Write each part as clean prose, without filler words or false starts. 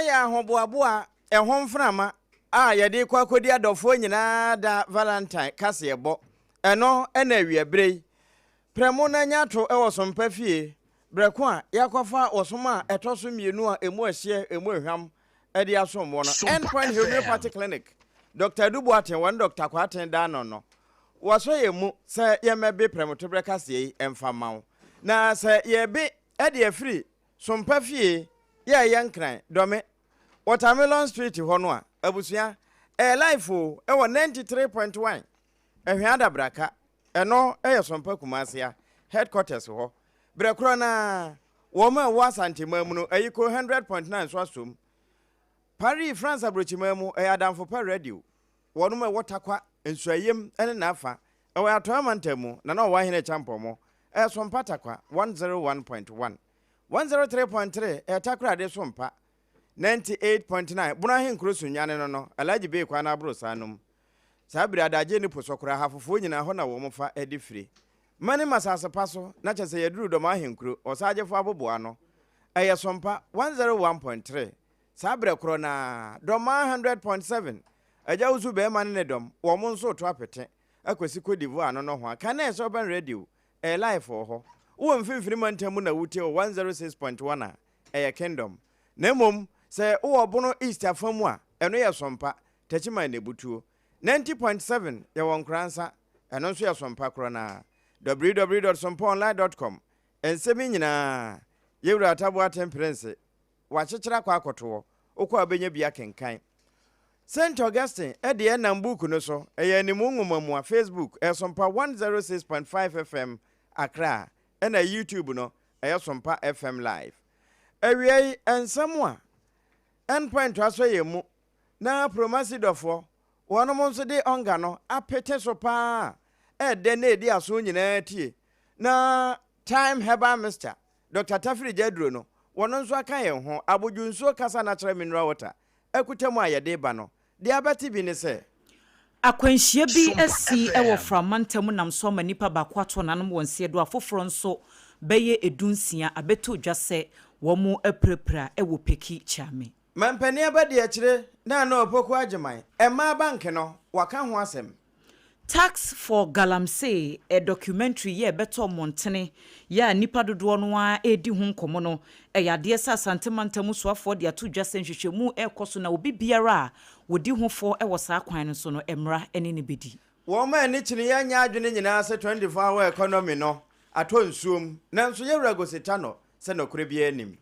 yɛ ahoboaboa ɛho mframa a yɛde rekɔ akɔdi adɔfoɔ nyinaa da Valentine kaseɛbɔ. Ɛno na awiaberɛ yi, prɛmo no anya ato wɔ Sompa fie berɛ ko a yɛakɔfa ɔsom a ɛtɔ so mmienu a ɛmu ɛhyeɛ, ɛmu ɛhwam de asom wɔ no. End Point Homeopathy Clinic, Dɔkta Adu Boateng, wɔne Dɔkta Kwarteng Danon no, wɔasɔ yɛn mu sɛ yɛmmɛbe prɛmotoberɛ kaseɛ yi mfa mma wo. Na sɛ yɛrebe de afiri Sompa fie yɛ a ɛyɛ Nkran, Dɔme, Watermelon Street hɔ no a, abusua, ɛyɛ live o, ɛwɔ 93.1, Ɛhwɛ Adabraka, ɛno yɛ Sompa Kumasi a, headquarters hɔ. Berɛ korɔ no ara, wɔn a ɛwɔ Asanteman mu no, Ayiko 100.9 nso asom. Paris, France aburokyiman mu, ɛyɛ Adamfo Pa Radio. Wɔnom a ɛwɔ Tarkwa, Nsuayem ne n'afa, ɛwɔ Atɔeɛ Mantam mu, na na ɔwɔ Ahene Kyampɔmɔ, ɛyɛ Sompa Tarkwa, 101.1. 103.3, ɛyɛ Takoradi Sompa, 98.9, Bono Ahenkuro Sunyani no no, Alhaji Bey kwan no aborosan no mu. Saa bere adagye ne po so koraa, ahafofoɔ nyinaa hɔ na wɔn fa de fire. Ma ne ma asase pa so, na kyerɛ sɛ yɛaduru dɔm ahenkuro, ɔsagyefo aboboano. Ɛyɛ Sompa, 101.3, Saa berɛ korɔ no ara, Dɔmaa 100.7, Agya Wusu barima ne ne dɔm, wɔn nso reto apete akɔsi Cote d'Ivoire ano nohoa. Kan na ɛsɛ Urban Radio, ɛyɛ live wɔ hɔ. Wowɔ Mfimfini Mantam mu na wotie wɔ 106.1 a, ɛyɛ Kingdom. Na mmom, sɛ wowɔ Bono East afa mu a, ɛno yɛ Sompa, Techiman na ɛbutuo. 90.7 yɛwɔ Nkoransa, ɛno nso yɛ Sompa korɔ no ara. www.sompaonline dot com Nsɛm yi nyinaa, Yɛwura Atta Boateng Prince Wɔakyekyere akɔ akɔto hɔ. Wokɔ a wobɛnya bi akenkan. Saint Augustine deɛ nam buuku no so, ɛyɛ animu nwoma mua, Facebook, ɛyɛ Sompa 106.5 FM Accra, ɛna YouTube no, ɛyɛ Sompa FM Live. Awiei, nsɛm a Endpoint toa so yɛ mu na Promasidɔfoɔ, wɔnom nso de ɔnga no apete so paa a ɛdɛ na ɛdi aso nyinaa tie, na Thyme Herbal Mixture Dɔkta Tafiri Gyaduro no, wɔno nso aka yɛn ho, abodwo nsuo kasa natural mineral water akuta mu a yɛde reba no, deɛ abɛte bi ne sɛ. Akwanhyia bi asi wɔ Fra mantam nam so ama nnipa baako ato nanom wɔ nseɛ do, afoforɔ nso bɛyɛ dunsia abɛtɔ dwa sɛ wɔn apirapira wɔ Peki Kyame. Mampanin abadiakyire Nana Opoku Agyemang, mmaa bank no, waka ho asɛm. Tax for Galamsey, a documentary yɛ ɛbɛtɔ mmɔntene yɛ a nnipa dodoɔ no ara redi ho nkɔmmɔ no, ɛyɛ adeɛ sɛ Asante mantam soafoɔ de ato dwa sɛ nhwehwɛmu rekɔ so na obi biara a wɔdi ho fɔ wɔ saa kwan no so no, mmara ne no bɛdi. Wɔn a ani kyene yɛn nyɛ adwene nyinaa sɛ 24 hour economy no atɔ nsuom, nanso Yɛwura Gositano sɛ nɔkorɛ biara nnim.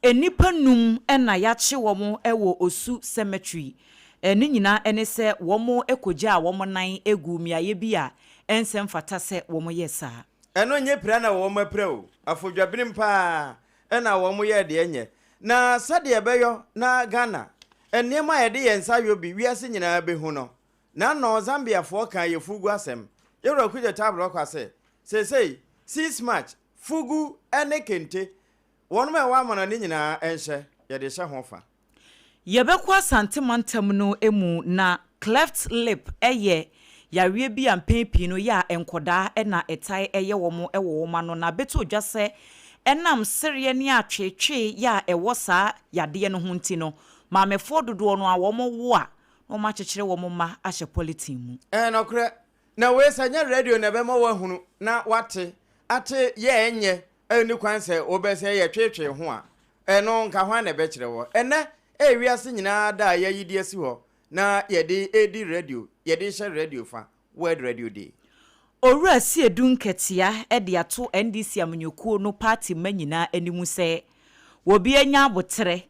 Nnipa num na yɛakye wɔn wɔ Osu Cemetery. Ne nyinaa ne sɛ wɔkɔgyaa wɔn nan guu mmeaeɛ bi a ɛnsɛ mfata sɛ wɔyɛ saa. Ɛno nyɛ pira na wɔapira o, afodwabenem paa na wɔyɛɛ deɛ ɛnyɛ. Na sɛdeɛ ɛbɛyɔ na Ghana nneɛma a yɛde yɛn nsa yɔ bi wiase nyinaa bɛhu no, N'ano Zambiafoɔ kaa yɛ fugu asɛm. Yɛwura Kudjo Tabrɔkwa se, seesei, 6 March, fugu ne kente Wɔnom a ɛwɔ amanɔne nyinaa nhyɛ, yɛde hyɛ ho fa. Yɛbɛkɔ Asante mantam no mu na cleft lip yɛ yareɛ bi a mpɛn pii no yɛ a nkɔdaa na ɛtae yɛ wɔn wɔ wɔn ano na abɛtɔ dwa sɛ ɛnam sereɛ ne atweetwee yɛ a ɛwɔ saa yadeɛ no ho nti no maamefoɔ dodoɔ no ara wɔn wo a na wɔn akyekyere wɔn mma ahyɛ polythene mu. Ɛyɛ nɔkorɛ. Na wei sɛ nyɛ radio na ɛbɛma woahunu na woate ate yɛ ɛnyɛ ɛnni kwan sɛ wobɛsɛ yɛ tweetwee ho a, ɛno nka hwan na ɛbɛkyerɛ wɔ? Ɛnnɛ ɛyɛ wiase nyinaa da a yɛayi de asi hɔ na yɛde redi radio, yɛde rehyɛ radio fa, World Radio Day. Owura Siedu Nketiah de ato NDC amanyɔkuo no party mma nyinaa anim sɛ wɔbi anya aboterɛ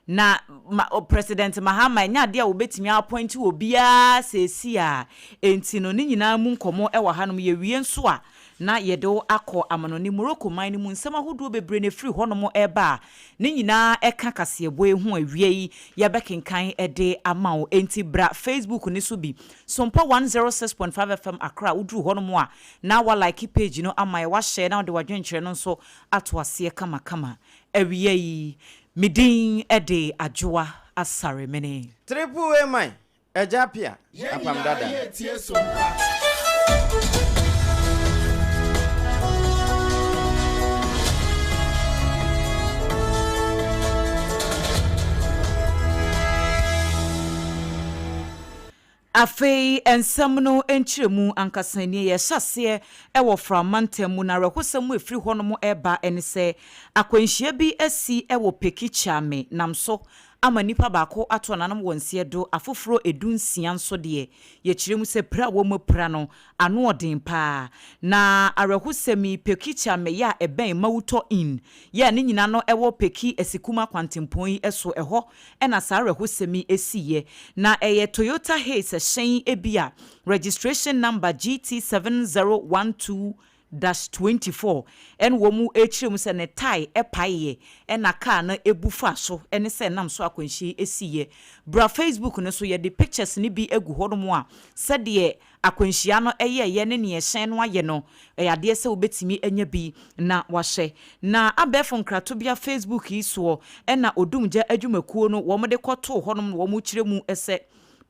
Na ma President Mahama ɛnyɛ adeɛ a wɔbɛtumi a appoint obiara seesei a, enti no ne nyinaa mu nkɔmmɔ wɔ hanom. Yɛwie nso a, na yɛde wo akɔ amanɔne Morocco man no mu. Nsɛm ahodoɔ bebree na ɛfiri hɔnom reba a, ne nyinaa ɛka kaseɛbɔ yi ho. Awia yi yɛbɛkenkan de ama wo. Enti bra Facebook no so bi, Sompa 106.5 FM Accra, woduru hɔnom a, na wa like page no ama yɛ, wa share na wode w'adwenkyerɛ no nso ato aseɛ kamakama. Awia yi, Me din de Adwoa Asare Mene. Triple A man, Agya Appiah, Yɛn Apam nyinaa Dada. yɛretie Sompa. Afei nsɛm no nkyerɛmu ankasa nie, Yɛhyɛ aseɛ wɔ Frama ntam mu, na awerɛhosɛm a ɛfiri hɔnom reba ne sɛ, akwanhyia bi asi wɔ Peki Kyame nam so ama nnipa baako ato ananom wɔ nseɛ do, afoforɔ dunsia nso deɛ, yɛkyerɛ mu sɛ pira a wɔapira no, ano ɔden pa ara. Na awerɛhosɛm yi, Peki Kyame yɛ a ɛbɛn Mawutɔ Inn, yɛ a ne nyina no wɔ Peki Asikuma kwantempɔn yi so, ɛhɔ na saa awerɛhosɛm yi siiɛ. Na ɛyɛ Toyota Hiace hyɛn bi a registration number GT 7012 dash 24 ɛna wɔn rekyerɛ mu sɛ ne tae paeɛ ɛna kaa no bu faa so ɛne sɛ ɛnam so akwanhyia yi siiɛ. Bra Facebook no so yɛde pictures no bi agu hɔnom a sɛdeɛ akwanhyia no yɛeɛ ne nea ɛhyɛn no ayɛ no, ɛyɛ adeɛ sɛ wobɛtumi anya bi na woahwɛ. Na abɛɛfo nkratobea Facebook yi soɔ na Odumgya adwumakuo no wɔde kɔtoo hɔnom na wɔrekyerɛ mu sɛ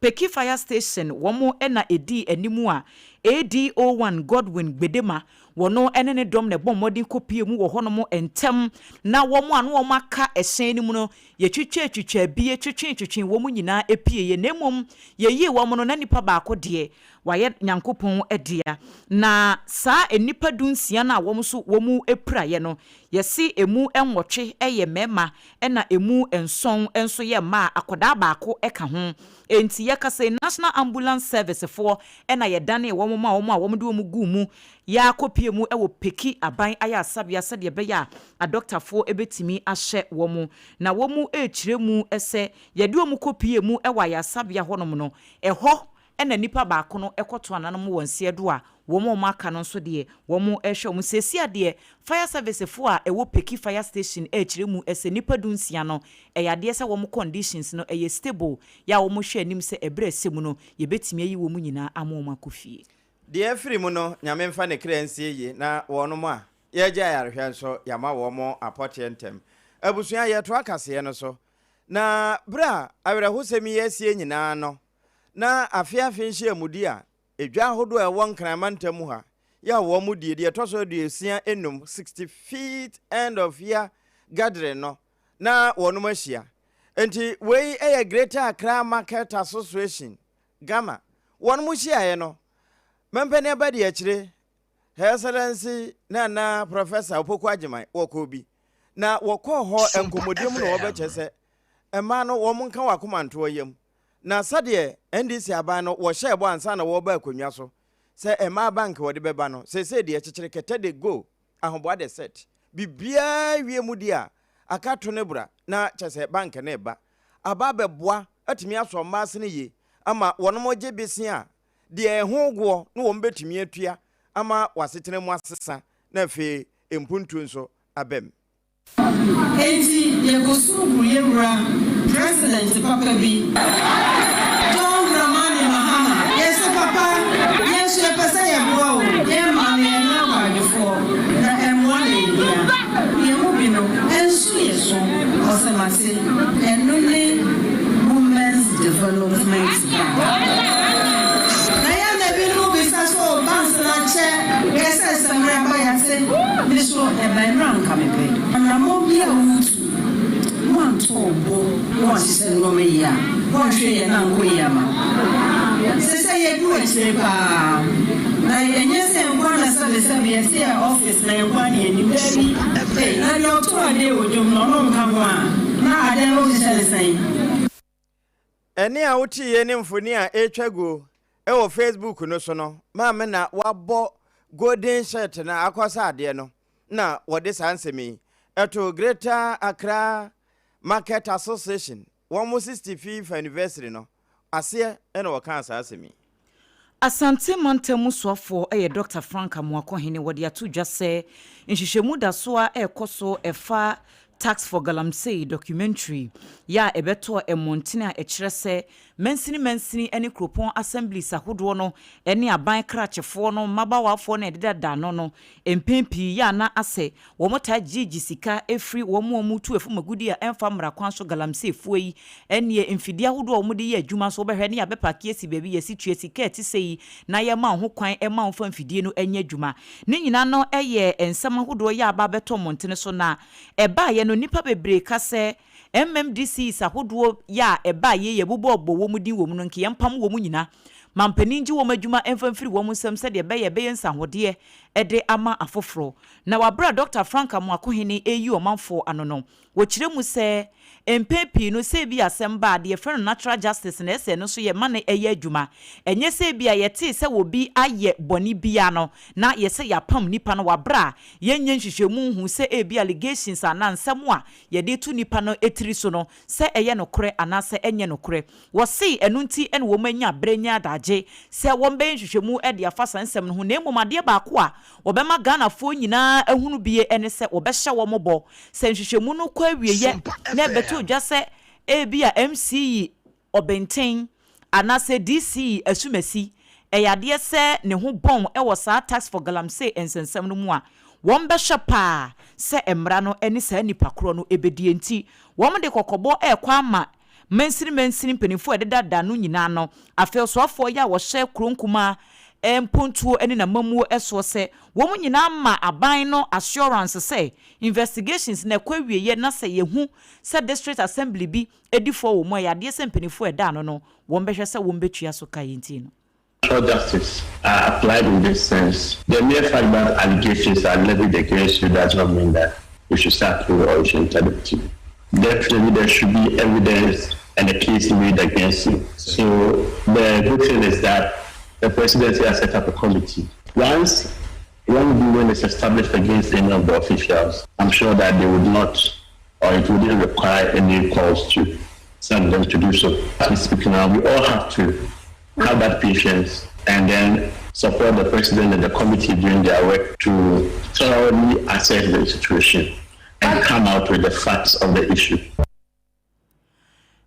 Peki Fire Station wɔn na ɛdii anim a ADO1 Godwin Gbedema wɔno ne ne dɔm na ɛbɔɔ mmɔden kɔpuee mu wɔ hɔnom ntɛm na wɔn a na wɔaka ɛhyɛn no mu no Yɛtwitwatwitwaa bi, twetweetwetwee wɔn nyinaa pieeɛ, na mmom yɛyii wɔn no, na nipa baako deɛ, wayɛ Nyankopɔn dea. Na saa nnipa dunsia no a wɔn nso wɔpiraeɛ no, yɛse emu nwɔtwe yɛ mmarima, ɛna emu nson nso yɛ mmaa a akwadaa baako ka ho. Enti yɛkasa yi, National Ambulance Service foɔ na yɛdanee wɔn maa wɔn a wɔde wɔn guu mu Yɛakɔpue mu wɔ Peki aban ayaresabea sɛdeɛ ɛbɛyɛ a adɔktafoɔ bɛtumi ahyɛ wɔn. Na wɔrekyerɛ mu sɛ yɛde wɔn kɔpuee mu wɔ ayaresabea hɔnom no, ɛhɔ na nipa baako no kɔto ananom wɔ nseɛ do a wɔn a wɔaka no nso deɛ wɔrehwɛ wɔn. Seesei deɛ Fire Service foɔ a ɛwɔ Peki Fire Station rekyerɛ mu sɛ nnipa dunsia no, ɛyɛ adeɛ sɛ wɔn conditions no ɛyɛ stable yɛ a wɔhwɛ anim sɛ ɛberɛ a ɛsɛ mu no yɛbɛtumi ayi wɔn nyinaa ama wɔn akɔ fie. Deɛ afiri mu no, Nyame mfa ne kra nsie yie, na wɔnom a yɛregye ayarehwɛ nso, yɛama wɔn apɔteɛ ntɛm. Abusua, yɛretoa kaseɛ no so. Na berɛ a awerɛhosɛm yi asie nyinaa no, na afe afe nhyiamudi a edwa ahodoɔ a ɛwɔ Nkran mantam mu ha yɛ a wɔn die, deɛ ɛtɔ so 65, 65th end of year gathering no, na wɔnom ahyia. Enti wei yɛ Greater Accra Market Association Gama, wɔn mo hyiaeɛ no, mampanin abadiakyire, Her Excellency Nana Professor Opoku Agyemang wɔkɔɔ bi. Na wɔkɔɔ hɔ nkɔmmɔdie mu na wɔbɛkyɛ sɛ mmaa no wɔn nka wɔn akoma nto wɔn yam. Na sɛdeɛ NDC aban no wɔhyɛɛ bɔ ansa na wɔreba akonnwa so sɛ mmaa bank wɔde bɛba no, seesei deɛ kyekyere kɛtɛ de go ahoboa de set. Biribiara wie mu deɛ a, aka to ne bra na kyɛ sɛ bank no reba. Aba abɛboa atumi asɔ mmaa asene yie ama wɔnom gye besea a, deɛ ɛho goɔ na wɔn bɛtumi atua ama wɔasetena mu asesa na afei mpuntuo nso aba mu. Enti yɛkɔsu gu yɛ wura President papa bi, John Dramani Mahama, yɛse papa yɛn nso yɛpɛ sɛ yɛboa wo, yɛn mmaa no yɛnyɛ akwadwofoɔ na mmoa na yɛhia, yɛn mu bi no nso yɛ so, ɔse mate, ɛno ne Women's Development Bank. Na yɛn na binom bisa sɛ oh banks no akyɛ, yɛsɛ sɛ mmerɛ aba yɛate, me so ɛba mmerɛ a anka mepɛ. Anammɔn bi a woretu, woanto wo bo na woanhyehyɛ nneɛma yie a, woanhwɛ yie a na ankɔ yie ama wo. Seesei yɛadu akyire paa, na ɛnyɛ sɛ yɛn nko ara na sɛbesɛbe yɛte yɛn office na yɛn nko ara na yɛnim. Dabi, ei, na deɛ ɔto adeɛ wɔ dwom no, ɔno nka ho a, na adeɛ no wohyehyɛ no sɛn? Ɛnne a woteeɛ ne mfoni a ɛretwa guo wɔ Facebook no so no maame na wabɔ golden shirt no akɔsa adeɛ no na wɔde saa nsɛm yi too Greater Accra Market Association wɔn 65th anniversary no aseɛ na wɔkaa saa asɛm yi. Asante mantam mu soafoɔ yɛ Dɔkta Frank Amoakohene wɔde ato dwa sɛ nhwehwɛmu da so ara rekɔ so ɛfa Tax for Galamsey documentary yɛ a ɛbɛtɔɔ mmɔntene a ɛkyerɛ sɛ mansini mansini ne kuropɔn assemblies ahodoɔ no ne aban krakyefoɔ no mmabaawafoɔ no a ɛdedada ano no mpɛn pii yɛ a na asɛ Wɔtaa gyegye sika firi wɔn a wɔtu fam agudeɛ a ɛmfa mmara kwan so galamseyfoɔ yi ne mfidie ahodoɔ a wɔde yɛ adwuma nso wobɛhwɛ ne yɛabɛpake asi baabi yɛsi tua sika a ɛte sɛ yi na yɛma wo ho kwan ma womfa mfidie no nyɛ adwuma. Ne nyinaa no yɛ nsɛm ahodoɔ yi a aba abɛtɔ mmɔntene so na ɛbaeɛ no nnipa bebree ka sɛ MMDCs ahodoɔ yi a ɛbaeɛ yi yɛbobɔɔbɔ wɔn din wɔ mu no nka yɛmpam wɔn nyinaa. Mampanin gye wɔn adwuma mfa mfiri wɔn nsam sɛdeɛ ɛbɛyɛ ɛbɛyɛ nsahodeɛ de ama afoforɔ. Na wɔ aberɛ a Dɔkta Frank Amoakohene reyi ɔmanfoɔ ano no, wɔkyerɛ mu sɛ mpɛn pii no sɛ ebia asɛm ba a, deɛ yɛfrɛ no natural justice na ɛsɛ ɛno nso yɛma no yɛ adwuma. Ɛnyɛ sɛ ebia yɛtee sɛ obi ayɛ bɔne biara no na yɛsɛ yɛapam nipa no wɔ aberɛ a yɛnyɛ nhwehwɛmu nhuu sɛ ebia allegations anaa nsɛm a yɛde reto nipa no tiri so no sɛ ɛyɛ nokorɛ anaasɛ ɛnyɛ nokorɛ. Wɔse ɛno nti na wɔn anya berɛ nya adagye sɛ wɔn bɛyɛ nhwehwɛmu de afa saa nsɛm no ho na mmom adeɛ baako a wɔbɛma Ghanafoɔ nyinaa ahunu bie ne sɛ wɔbɛhyɛ wɔn bɔ sɛ nhwehwɛmu no kɔ awieɛ na ɛbɛtɔ dwa sɛ ebia MC yi Ɔbenten anaasɛ DC Asumasi ɛyɛ adeɛ sɛ ne ho bɔn wɔ saa Tax for Galamsey nsɛnsɛm no mu a, wɔbɛhwɛ paa sɛ mmara no ne saa nipa korɔ no bɛdi. Enti wɔde kɔkɔbɔ rekɔ ama mansini mansini mpanimfoɔ a ɛdeda da no nyinaa no, afei ɔsoafoɔ yi a wɔhyɛ kuro nkumaa mpontuo ne n'amammuo soɔ sɛ wɔn nyinaa ma aban no assurance sɛ investigations no ɛkɔ awieɛ na sɛ yɛhu sɛ district assembly bi di fɔ wɔ mu a, ɛyɛ adeɛ sɛ mpanimfoɔ a ɛda ano no wɔbɛhwɛ sɛ wɔbɛtua so ka yi nti no. Natural justice are applied in this sense. The mere fact that allegations are levied against you does not mean that you should sack you or you should interdict you. Definitely there should be evidence and a case made against you. So the good thing is that the presidency has set up a committee. Once wrongdoing is established against any of the officials, I'm sure that they would not, or it wouldn't require any calls to send them to do so. As we speak now, we all have to have that patience and then support the president and the committee during their work to thoroughly assess the situation and come out with the facts of the issue.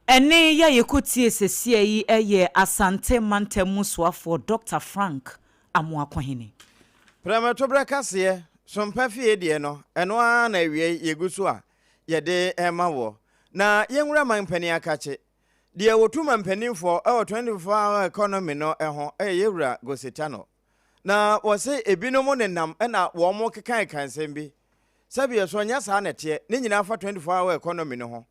Ɛne yɛ a yɛkɔtie sesia yi yɛ Asante mantam mu soafoɔ Dɔkta Frank Amoakohene. Prɛmtoberɛ kaseɛ, Sompa fie deɛ no, ɛno ara na awiei yɛgu so a yɛde rema woɔ. Na yɛnwura manpanin akakye. Deɛ wɔtu manpaninfoɔ wɔ 24 hour economy no ho yɛ Yɛwura Gositano. Na wɔse ebinom nenam na wɔn kekaeka nsɛm bi. Sɛbi ɛso ɛnyɛ saa na ɛteɛ. Ne nyinaa fa 24 hour economy no ho.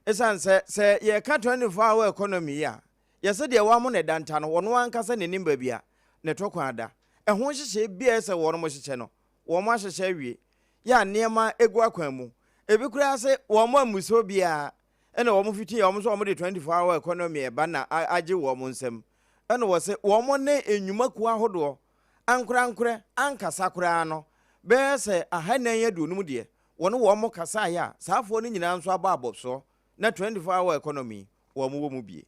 Esiane sɛ, sɛ yɛreka 24 hour economy yi a, yɛse deɛ wɔamo no ɛda nta no, wɔn ankasa na ɛnim baabi a ne to kwan da. Ɛho nhyehyɛe biara a ɛsɛ wɔn hyehyɛ no, wɔn ahyehyɛ awie. Yɛ a nneɛma gu akwan mu. Ebi koraa se wɔn ammisa obiara ɛna wɔn fiti a wɔn nso wɔn de 24 hour economy ɛba na agye wɔn nsam. Ɛna wɔse wɔn ne nnwumakuo ahodoɔ ankorankorɛ ankasa koraa no bɛyɛ sɛ 450 deɛ wɔne wɔn kasaeɛ a saafoɔ no nyinaa nso abɔ abɔsoɔ na 24 hour economy wɔn wɔ mu bie.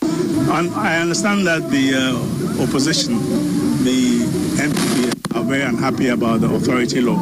And I understand that the opposition, the NPP, are very unhappy about the authority law.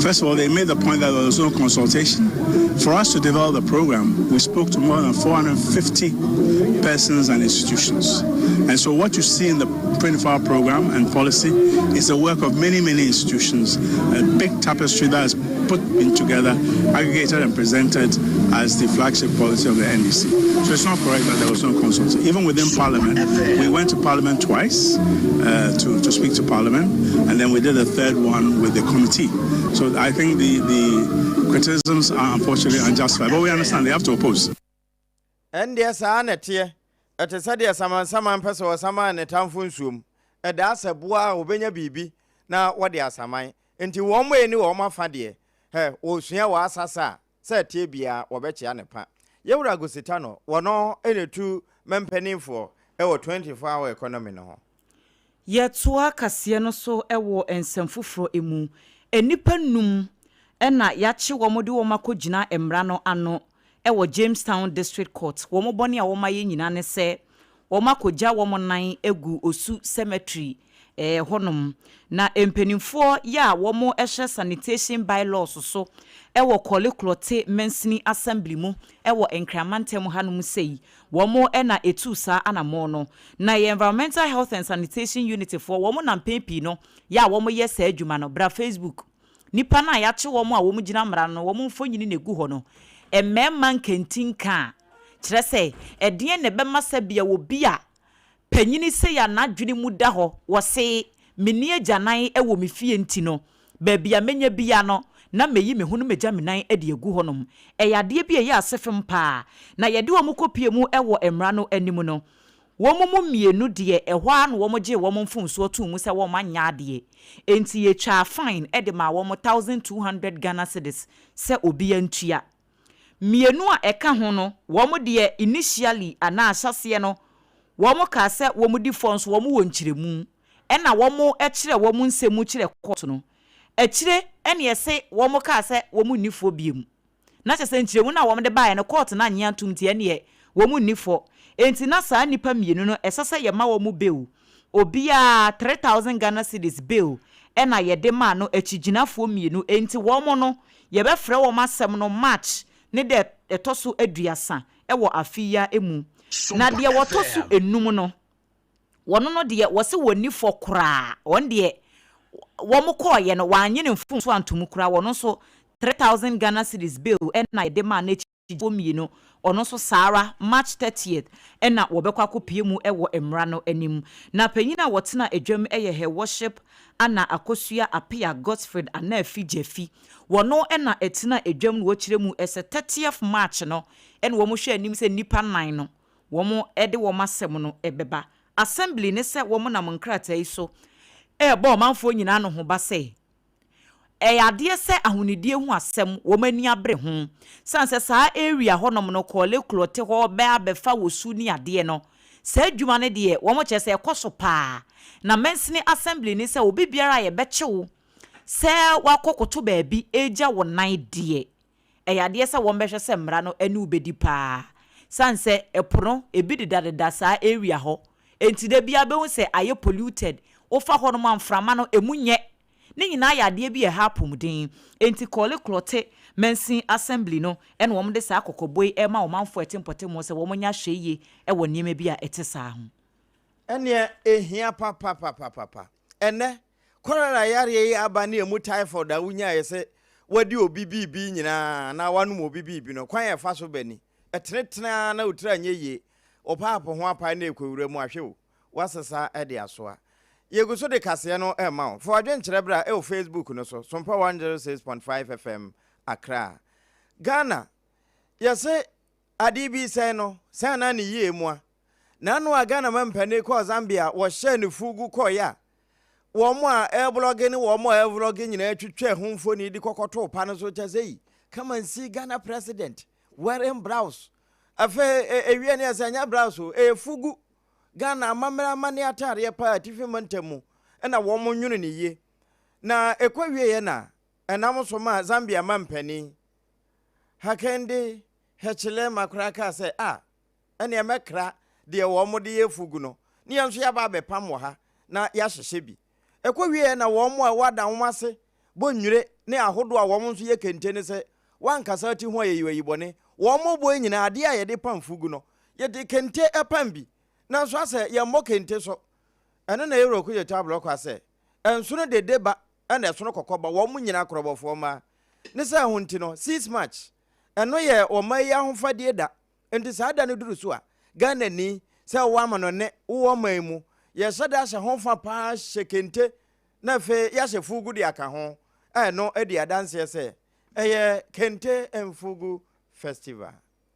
First of all, they made the point that there was no consultation. For us to develop the program, we spoke to more than 450 persons and institutions. And so what you see in the 24-hour program and policy is the work of many, many institutions, a big tapestry that is put in together, aggregated and presented as the flagship policy of the NDC. So it's not correct that there was no consultation. Even within Parliament, we went to Parliament twice to speak to Parliament, and then we did a third one with the committee. So I think the criticisms are unfortunately unjustified, but we understand they have to oppose. Ɛndeɛ saa na ɛteɛ. Ɛte sɛ deɛ samansaman pɛ sɛ ɔsaman ne tamfo nsuom. Ɛdaa sɛ boa a wɔbɛnya biribi na wɔde asaman. Nti wɔn mo ani wɔn afa deɛ, hɛ, wɔresua wɔ asasa a, sɛ ɛteɛ biara wɔbɛkyea ne pa. Yɛwura Gosita no, wɔno na ɛtu mpanimfoɔ wɔ 24 hour economy no ho. Yɛtoa kaseɛ no so wɔ nsɛm foforɔ mu. Nnipa num na yɛakye wɔn de wɔn akɔgyina mmara no ano wɔ Jamestown District Court. Wɔn bɔne a wɔayɛ nyinaa ne sɛ wɔakɔgya wɔn nan agu Osu Cemetery hɔnom. Na mpanimfoɔ yi a wɔhyɛ sanitation bylaws so wɔ Korle Klottey Mansini Assembly mu wɔ Nkran mantam hanom sei, wɔn na ɛtuu saa anammɔn no. Na ɛyɛ Environmental Health and Sanitation Unit foɔ, wɔn na mpɛn pii no yɛ a wɔyɛ saa adwuma no. Bra Facebook. Nnipa no a yɛakye wɔn a wɔgyina mmara no no, wɔn mfonini na ɛgu hɔ no. Mmarima nkantinka a, kyerɛ sɛ, ɛdeɛn na ɛbɛma sɛbea obi a panyini sei a n'adwene mu da hɔ, wɔse, Menni agyanan wɔ me fie nti no, baabi a mɛnya biara no, na mɛyi me ho no magya me nan de agu hɔnom. Ɛyɛ adeɛ bi a ɛyɛ asefem pa ara. Na yɛde wɔn kɔpue mu wɔ mmara no anim no, Wɔn mu mmienu deɛ, ɛhɔ ara na wɔgyee wɔn mfomsoɔ too mu sɛ wɔanyɛ adeɛ. Enti yɛtwaa fine de maa wɔn 1,200 Ghana cedis sɛ obiara ntua. Mmienu a ɛka ho no, wɔn deɛ initially anaa ahyɛaseɛ no, wɔkaa sɛ wɔdi fɔ nso wɔwɔ nkyerɛmu. Ɛna wɔkyerɛɛ wɔn nsɛm mu kyerɛɛ court no. Akyire ɛna yɛse wɔkaa sɛ wɔn nni fɔ biom. Na kyerɛ sɛ nkyerɛmu no a wɔde baeɛ no court no annye antom nti ɛneɛ wɔn nni fɔ. Enti na saa nnipa mmienu no ɛsɛ sɛ yɛma wɔn bail. Obiara 3000 Ghana cedis bail ɛna yɛde maa no akyigyinafoɔ mmienu. Enti wɔn no yɛbɛfrɛ wɔn asɛm no March ne da ɛtɔ so aduasa wɔ afe yi ara mu. Na deɛ wɔtɔ so nnum no, Wɔn no deɛ wɔse wɔnni fɔ koraa, wɔn deɛ wɔn kɔɔeɛ no wɔannye ne mfomsoɔ anto mu koraa, wɔn nso 3000 Ghana cedis bail na yɛde maa no akyigyefoɔ mmienu, ɔno nso saa ara March 30th na wɔbɛkɔ akɔpue mu wɔ mmara no anim. Na panyin a wɔtena dwam yɛ Her Worship Anna Akosua Appiah Godsfred Anaafi Gyaafi, wɔno na ɛtena dwam na wɔkyerɛ mu sɛ 30th March no na wɔhwɛ anim sɛ nnipa nnan no wɔde wɔn asɛm no bɛba Assembly ne sɛ wɔnam nkrataa yi so rebɔ ɔmanfoɔ nyinaa anohoba sɛ ɛyɛ adeɛ sɛ ahonidie ho asɛm wɔn ani abere ho sane sɛ saa area hɔnom no kɔɔle klɔte hɔ bɛ abɛfa wɔ su ne adeɛ no saa adwuma no deɛ wɔn kyerɛ sɛ ɛkɔ so paa na mansini Assembly ne sɛ obi biara a yɛbɛkye wo sɛ wakɔ koto baabi regya wo nan deɛ Ɛyɛ adeɛ sɛ wɔn bɛhwɛ sɛ mmara no ɛne wo bɛdi paa. Sane sɛ ɛpo no ɛbi dedadeda saa area hɔ nti da biara bɛhu sɛ ayɛ polluted, wofa hɔ nom a mframa no ɛmu nyɛ. Ne nyinaa yɛ adeɛ bi a ɛha apomuden. Enti Korle Klottey Mansin Assembly no na wɔn de saa kɔkɔbɔ yi rema ɔmanfoɔ a ɛte mpɔtam hɔ sɛ wɔn nyɛ ahwɛyie wɔ nneɛma bi a ɛte saa ho. Ɛneɛ ɛhia papapapapa. Ɛnnɛ, Kɔlera yareɛ yi aba ne ɛmu typhoid a wonyaeɛ sɛ wadi obi biribi nyinaa anaa wanom obi biribi no, kwan a ɛfa so ba ni. Ɛtenetene ara na wo tiri anyɛ yie, wo paapo ho apae na ɛkɔ wura mu ahwɛ o, woasesa de asoa. Yɛgu so de kaseɛ no rema wo. Fa w'adwenkyerɛ bra wɔ Facebook no so, Sompa 106.5 FM, Accra. Ghana, yɛse adeɛ bi sɛe no, sɛn anaa ne yie mua. N'ano a Ghana mampanin kɔɔ Zambia wɔhyɛɛ no fugu kɔeɛ a, wɔn a ɛreblɔge ne wɔn a ɛrevlɔge nyinaa twitwaa ho mfoni de kɔkɔtoo pa no so kyɛ sɛ yi, come and see Ghana president wearing blouse. Afei ewie ne ɛsɛ ɛnyɛ blouse o, ɛyɛ fugu. Ghana amammerɛ amanneɛ ataadeɛ paa atifi mantam mu na wɔn nwono ne yie. Na ɛkɔ wieɛ na ɛnam so maa Zambia mampanin Hakainde Hichilema koraa kaa sɛ, ah, ɛnneɛ mɛkra deɛ wɔde yɛ fugu no, ne yɛn nso yɛaba abɛpam wɔ ha na yɛahyehyɛ bi. Ɛkɔwieeɛ na wɔn a ɛwɔ adanwoma ase bɔ nnwire ne ahodoɔ a wɔn nso yɛ kente no sɛ wɔankasa ti ho a yɛyi ayi bɔne. Wɔn bɔ yi nyinaa, adeɛ a yɛde pam fugu no, yɛde kente pam bi, nanso asɛ yɛmmɔ kente so. Ɛno na Aaron Kudjoe Ablɔkwa sɛ, Ɛnsono dede ba na ɛsono kɔkɔ ba, wɔn nyinaa korɔbɔfoɔ mmaa. Ne saa ho nti no, 6 March, ɛno yɛ ɔman yi ahofadie da. Enti saa da no duru so a, Ghanani, sɛ wowɔ amanɔne, wowɔ ɔman mu, yɛhyɛ da hyɛ ho fa paa hyɛ kente na afei yɛahyɛ fugu de aka ho a ɛno di adanseɛ sɛ ɛyɛ Kente and Fugu Festival.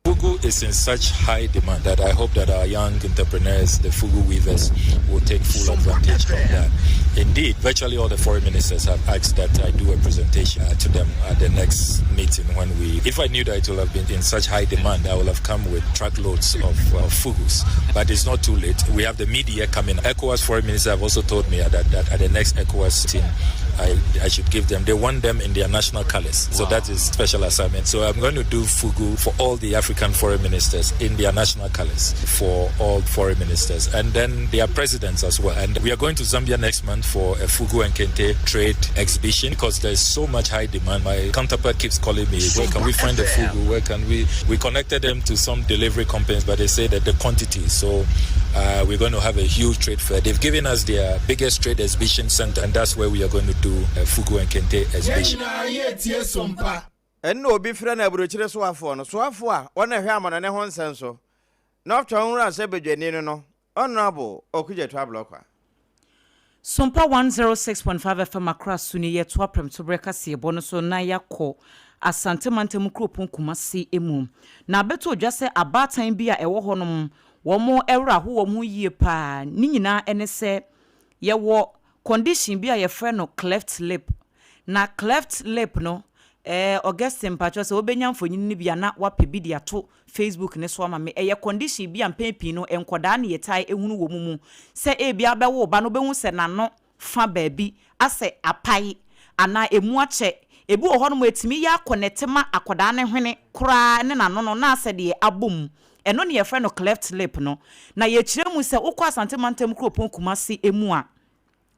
Fugu is in such high demand that I hope that our young entrepreneurs, the Fugu weavers, will take full advantage of that. Indeed, virtually all the foreign ministers have asked that I do a presentation to them at the next meeting when we, if I knew that it would have been in such high demand, I would have come with truckloads of fugus. But it's not too late. We have the media coming. ECOWAS foreign minister have also told me that, that at the next ECOWAS meeting, I, I should give them. They want them in their national colors. Wow. So that is special assignment. So I'm going to do fugu for all the African foreign ministers in their national colors for all foreign ministers and then their presidents as well. And we are going to Zambia next month for a fugu and kente trade exhibition because there's so much high demand. My counterpart keeps calling me, where can we find the fugu? Where can we? We connected them to some delivery companies, but they say that the quantity. So we're going to have a huge trade fair. They've given us their biggest trade exhibition center, and that's where we are going to do a fugu and kente exhibition. Ɛno na obi frɛ no aburokyire soafoɔ no, soafoɔ a ɔna ɛhwɛ amanɔne ho nsɛm so, na ɔtɔ nwura sɛ badwani no no, Honourable Okudzeto Ablakwa. Sompa 106.5 FM Accra so ni, yɛtoa prɛmtoberɛ kaseɛbɔ no so na yɛakɔ Asante mantam kuropɔn Kumasi mu. Na abɛtɔ dwa sɛ abaatan bi a ɛwɔ hɔnom, wɔn werɛ aho wɔn ho yie paa. Ne nyinaa ne sɛ yɛwɔ condition bi a yɛfrɛ no cleft lip. Na cleft lip no, eh, Augustine mpakyɛw sɛ wobɛnya mfonini no bi a na wapɛ bi de ato Facebook no so ama me. Ɛyɛ condition bi a mpɛn pii no nkwadaa na yɛtaa hunu wɔ mu mu. Sɛ ebia wobɛwo wo ba no wobɛhu sɛ n'ano fa baabi asɛ apae anaa ɛmu akyɛ. Ebi wɔ hɔnom a ɛtumi yɛ akɔnɛte ma akwadaa no hwene koraa ne n'ano no na asɛ deɛ abɔ mu. Ɛno na yɛfrɛ no cleft lip no. Na yɛkyerɛ mu sɛ wokɔ Asante mantam kuropɔn Kumasi mu a,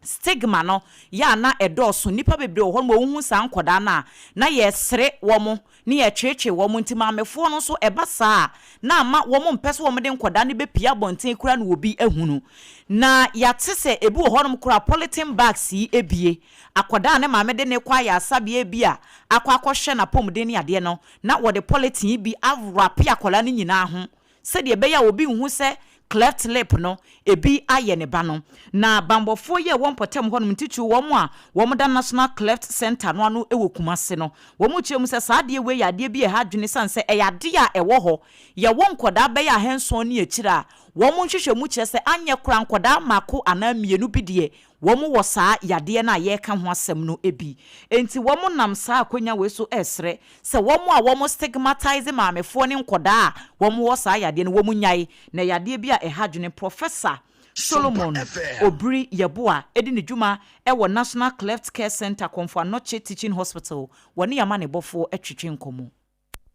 stigma no yɛ a na ɛdɔɔso. Nnipa bebree wɔ hɔnom a wohu saa nkwadaa no a, na yɛresere wɔn ne yɛretweetwee wɔn. Nti maamefoɔ no nso ɛba saa a, na ama wɔmpɛ sɛ wɔde nkwadaa no bɛpue abɔnten koraa na obi ahunu. Na yɛate sɛ ebi wɔ hɔnom koraa a polythene bags yi abue. Akwadaa a ne maame de no rekɔ ayaresabea bi a akɔ akɔhwɛ n'apɔmuden ne adeɛ no, na wɔde polythene bi awrape akwadaa no nyinaa ho sɛdeɛ ɛbɛyɛ a obi nhu sɛ cleft lip no ebi ayɛ ne ba no. Na banbɔfoɔ yi a ɛwɔ mpɔtam hɔnom, ntitiriw wɔn a wɔda National Cleft Centre no ano wɔ Kumasi no, wɔkyerɛ mu sɛ saa adeɛ wei yɛ adeɛ bi a ɛha adwene esiane sɛ ɛyɛ adeɛ a ɛwɔ hɔ. Yɛwɔ nkwadaa bɛyɛ ahanson ne akyire a wɔn nhwehwɛmu kyerɛ sɛ anyɛ koraa nkwadaa mmaako anaa mmienu bi deɛ Wɔwɔ saa yadeɛ no a yɛreka ho asɛm no bi. Enti wɔnam saa akwanya wei so resrɛ sɛ wɔn a wɔn stigmatise maamefoɔ ne nkɔdaa a wɔwɔ saa yadeɛ no wɔn nnyae. Na ɛyɛ adeɛ bi a ɛha adwene. Professor Solomon Obiri Yeboah di ne dwuma wɔ National Cleft Care Centre, Komfo Anokye Teaching Hospital. Wɔne yɛn amanebɔfoɔ twetwe nkɔmmɔ.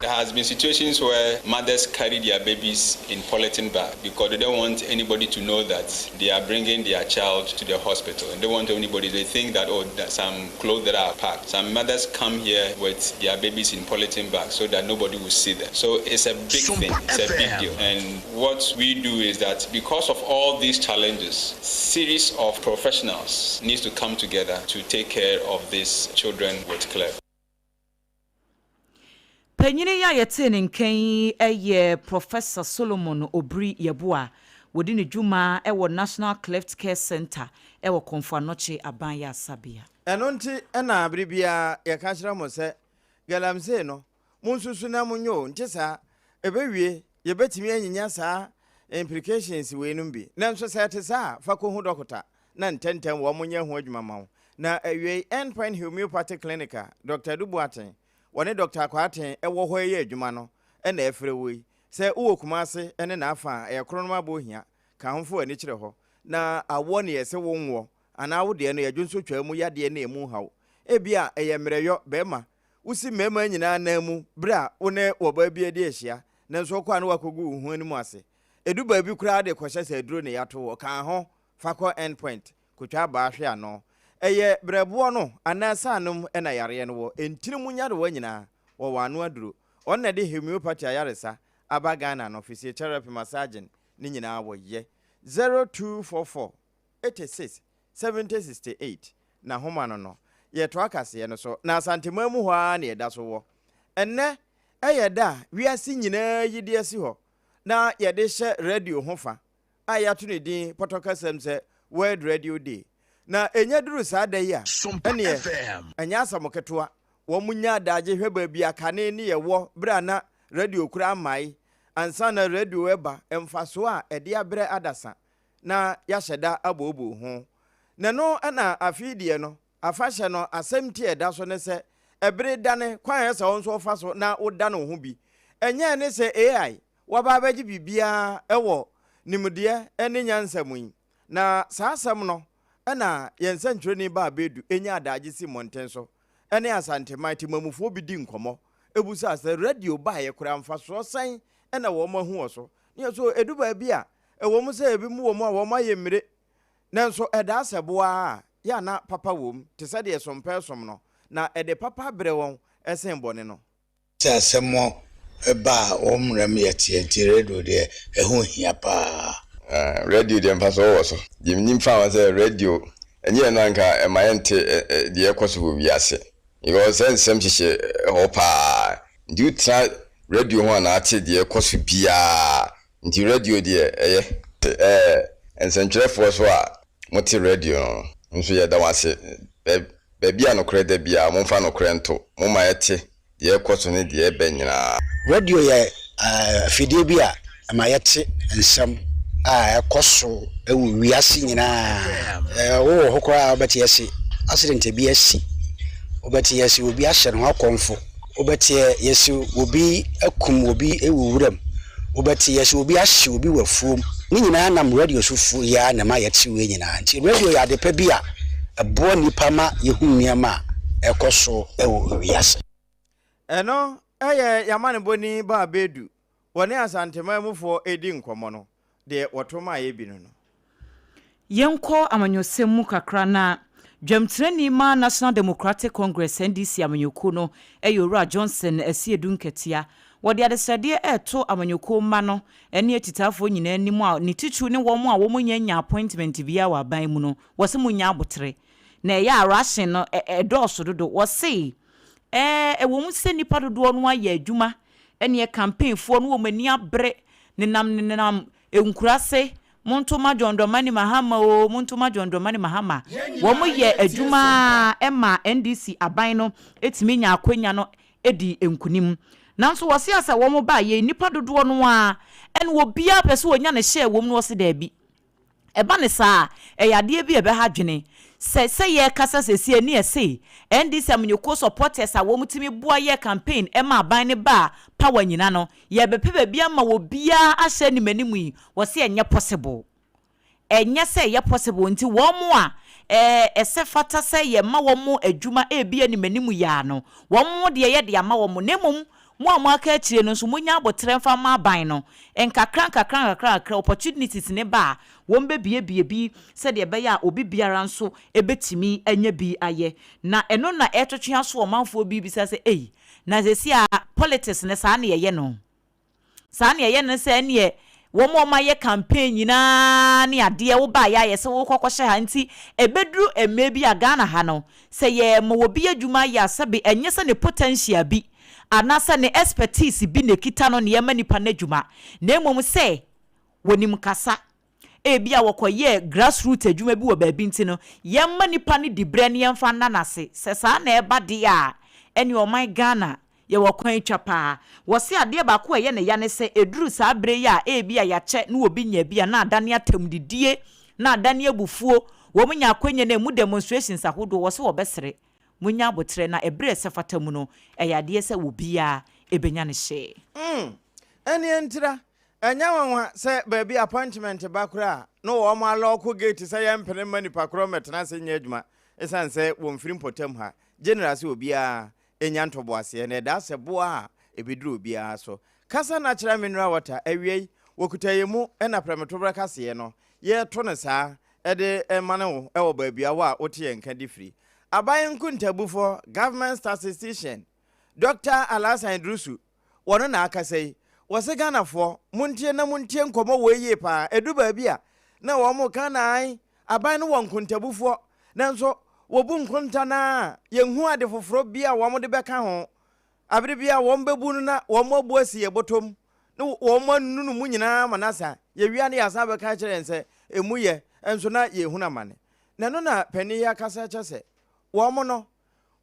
There has been situations where mothers carry their babies in polythene bag because they don't want anybody to know that they are bringing their child to the hospital. And they don't want anybody, they think that, oh, that some clothes that are packed. Some mothers come here with their babies in polythene bags so that nobody will see them. So it's a big thing, it's a big deal. And what we do is that because of all these challenges, series of professionals needs to come together to take care of these children with cleft. Panyin yi a yɛtee ne nka yi yɛ Professor Solomon Obiri Yeboah. Wɔdi ne dwuma wɔ National Cleft Care Centre wɔ Komfo Anokye Aban Ayaresabea. Ɛno nti na bere biara yɛka kyerɛ mo sɛ, Galamsey no, monsusu na monyɛ o, nte saa? Ɛbɛwie, yɛbɛtumi anyinya saa implications weinom bi. Nanso sɛ ɛte saa a, fa kɔhu dɔkota na ntɛmntɛm wɔnyɛ ho adwuma ma wo. Na awiei, End Point Homeopathy Clinic a Dɔkta Adu Boateng wɔne Dɔkta Kwarteng wɔ hɔ reyɛ adwuma no na ɛfrɛ wo yi. Sɛ wowɔ Kumase ne n'afa a, ɛyɛ Kronom Abohia, ka ho fa w'ani kyerɛ hɔ. Na awoɔ ne yɛse wo nwoɔ, anaa wo deɛ no yɛ dwonsotwaa mu yadeɛ ne ɛmu haw. Ebia ɛyɛ mmerɛyɔ, barima, wosi mmarima nyinaa nan mu berɛ a wo ne wɔbaa bi adi ahyia, nanso wokɔ a na woakɔgu wo ho anim ase. Ɛdu baabi koraa de kɔhyɛ sɛ aduro na yɛato wo. Ka ho fa kɔ End Point kotwa abaa hwe ano. Ɛyɛ berɛboɔ no anaa sanom na yareɛ no wɔ. Ntini mu nyarewa nyinaa, wɔwɔ ano aduro. Wɔn na ɛde homeopathy ayaresa aba Ghana no, physiotherapy, massaging ne nyinaa wɔyɛ. 0244 86 70 68 na homa no no. Yɛtoa kaseɛ no so, na Asanteman mu hɔ ara na yɛda so wɔ. Ɛnnɛ yɛ da a wiase nyinaa yi de asi hɔ na yɛde hyɛ radio ho fa a yɛato ne din pɔtɔ kasam sɛ World Radio Day. Na ɛnya duru saa da yi a, ɛnneɛ ɛnyɛ asɛm ketewa. Wɔnya adagye hwɛ baabi a kane ne yɛwɔ berɛ a na radio koraa mmae, ansa na radio reba, mfasoɔ a ɛde abrɛ adasa na yɛahyɛ da abooboo ho. Na ɛno na afe yi deɛ no, afahyɛ no asɛmti a ɛda so ne sɛ, Ɛbere dane, kwan a ɛsɛ sɛ wo nso wofa so na wodane wo ho bi. Ɛnyɛ ɛne sɛ AI Wɔaba abɛgye biribiara wɔ nimdeɛ ne nyansa mu yi. Na saa asɛm no na yɛn sɛnkyerɛwni Baa Bedu nyaa daagye si mmɔnten so ne Asanteman temamufoɔ bi di nkɔmmɔ bisaa sɛ radio baeɛ koraa mfasoɔ sɛn na wɔn ahu wɔ so. Ne yɛ so ɛdu baabi a ɛwɔ mu sɛ ebinom wɔ mu a wɔn ayɛ mmire nanso ɛdaa sɛ boa ara a yɛ a na papa wɔ mu te sɛ deɛ sompɛ som no na ɛde papa brɛ wɔn sen bɔne no. Sɛ asɛm ba a wɔn mmara mu yɛ teɛ nti radio deɛ ɛho hia paa. Radio deɛ mfasoɔ wɔ so. Deɛ menim fa ho sɛ radio ɛnyɛ ɛno a nka ɛma yɛnte deɛ ɛkɔ so wɔ wiase because sɛ nsɛm hyehyɛ hɔ paa nti wotena radio ho a na ate deɛ ɛkɔ so biara nti radio deɛ ɛyɛ. Ɛɛ nsɛntwerɛfoɔ so a mote radio no nso yɛda mo ase Baabi a nokorɛ da biara, momfa nokorɛ nto, momma yɛte deɛ ɛrekɔ so ne deɛ ɛreba nyinaa. Radio yɛ afidie bi a Ɛma yɛte nsɛm a ɛkɔ so wɔ wiase nyinaa. Wowɔ hɔ koraa a wobɛte ase accident bi asi. Wobɛte ase obi ahyɛ ne ho akɔmfo. Wobɛte yɛse obi akum obi wɔ wuram. Wobɛte yɛse obi ahye obi wɔ afuom. Ne nyinaa nam radio so fo yi ara na ɛma yɛte wei nyinaa. Nti radio yɛ ade pa bi a ɛboa nnipa ma yɛhu nneɛma a ɛkɔ so wɔ wiase. Ɛno yɛ y'amanebɔni Baa Bedu wɔne Asanteman mufoɔ redi nkɔmmɔ no, deɛ wɔto maeɛ bi no no. Yɛnkɔ amanyɔsɛm mu kakra na dwamtirani ma National Democratic Congress, NDC, amanyɔkuo no yɛ Owura Johnson Asiedu Nketia. Wɔde adesrɛdeɛ reto amanyɔkuo mma no ne akyitaafoɔ nyinaa anim a ne titiriw ne wɔn a wɔnnya nnya appointment biara wɔ aban mu no, wɔse monnya abotere na ɛyɛ a ration no ɛdɔɔso dodo. Wɔse ɛɛ ɛwɔ mu sɛ nnipa dodoɔ no ara yɛ adwuma ɛneɛ campaign foɔ no wɔn ani abere nenam nenam nkurase monto ma John Dramani Mahama oo monto ma John Dramani Mahama wɔn yɛ adwuma ara ɛma NDC aban no ɛtumi nya akwanya no ɛdi nkunim nanso wɔse asɛ wɔn ba yɛ nnipa dodoɔ no ara ɛna obiara pɛ sɛ ɔnya ne share wɔm no wɔse daabi. Ɛba no saa a, ɛyɛ adeɛ bi a ɛbɛha adwene. Sɛ sɛ yɛrekasa seesei ani ɛse NDC amanyɔkuo supporters a wɔn tumi boa yɛɛ campaign ɛma aban no baa power nyina no, yɛrebɛpɛ baabi ama obiara ahyɛ anim anim yi, wɔse ɛnyɛ possible. Ɛnyɛ sɛ ɛyɛ possible nti wɔn a ɛsɛ fata sɛ yɛma wɔn adwuma ɛrebi anim anim yi ara no, wɔn deɛ yɛde ama wɔn na mmom Mo a moaka akyire no nso monya aboterɛ mfa mma aban no, nkakra nkakra nkakra nkakra opportunities no ba a, wɔbɛbuebue bi sɛdeɛ ɛbɛyɛ a obi biara nso bɛtumi anya bi ayɛ. Na ɛno na ɛretwetwe aso ɔmanfoɔ bi bisa sɛ ei, na seesei a politics no saa na yɛyɛ no? Saa na yɛyɛ no sɛ ɛneɛ wɔn a wɔayɛ campaign nyinaa ne adeɛ wobaeɛ a yɛsɛ wokɔ kɔhyɛ ha nti ɛbɛduru mmerɛ bi a Ghana ha no sɛ yɛma obi adwuma ayɛ a sɛbe ɛnyɛ sɛ ne potential bi anaasɛ ne expertise bi na ɛkita no na yɛma nipa no adwuma na mmom sɛ wɔnim kasa Ebia wɔkɔyɛɛ grassroots adwuma bi wɔ baabi nti no, yɛmma nipa no diberɛ na yɛmfa nna no ase. Sɛ saa na ɛba deɛ a, ɛneɛ ɔman Ghana, yɛwɔ kwan twa paa. Wɔse adeɛ baako a ɛyɛ ne ya ne sɛ, ɛduru saa berɛ yi a ebia yɛakyɛ na obi nya bi a, na adane atɛmdidie, na adane abufuo. Wɔn nya akwanya no, ɛmu demonstrations ahodoɔ, wɔse wɔbɛsere. Monnya aboterɛ na ɛberɛ a ɛsɛ fata mu no, ɛyɛ adeɛ sɛ obiara bɛnya ne hyɛ. Mm, ɛneɛ ntira, Ɛnyɛ nwanwa sɛ baabi appointment ba koraa a, na wɔn alɔɔko gate sɛ yɛmpene mma nipa korɔ mmɛtena ase nyɛ adwuma esiane sɛ wɔmfiri mpɔtam ha. General sɛ obiara nya ntoboaseɛ na ɛda sɛ boa a ɛbɛduru obiara so. Kasa natural mineral water awiei wɔkuta yɛn mu na prɛmtoberɛ kaseɛ no yɛreto no saa de mane wo wɔ baabiawa a wote yɛn nka de firi. Aban nkontabufoɔ, Government Statistician, Dɔkta Alhassan Iddrisu Wɔno na akasa yi. Wɔse Ghanafoɔ, montie na montie nkɔmmɔ wei yie paa. Ɛdu baabi a, na wɔn ka na ae, aban no wɔ nkontabufoɔ. Nanso, wɔbu nkonta no ara a, yɛnhu ade foforɔ bi a wɔn de bɛka ho. Abere bi a wɔn bɛbu no na wɔn abu asi yɛn bɔtɔ mu, na wɔn anunu mu nyinaa ama no asa. Yɛwie a na yɛasan abɛka akyerɛ yɛn sɛ, ɛmu yɛ, nso na yɛrehunu amane. Na ɛno na panin yi akasa kyɛ sɛ, wɔn no,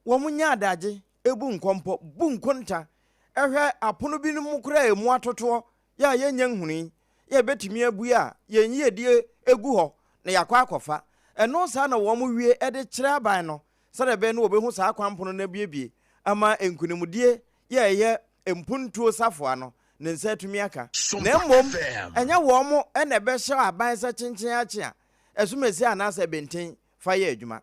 wɔn nya adagye bu nkɔmpɔ, bu nkonta, hwɛ apono binom koraa a ɛmu atotoɔ yɛ a yɛnnya nhunui, yɛ a ɛbɛtumi abue a yɛn yiedie gu hɔ na yɛakɔ akɔfa. Ɛno saa na wɔn wie de kyerɛ aban no sɛdeɛ ɛbɛyɛ na wɔbɛhu saa kwan pono no abuebue ama nkunimdie yɛ a ɛyɛ mpuntuo safoa no ne nsa atumi aka. Na mmom ɛnyɛ wɔn na ɛbɛhyɛ aban sɛ kyenkyen akye a ɛsomasie anaasɛ benten fa yɛ adwuma.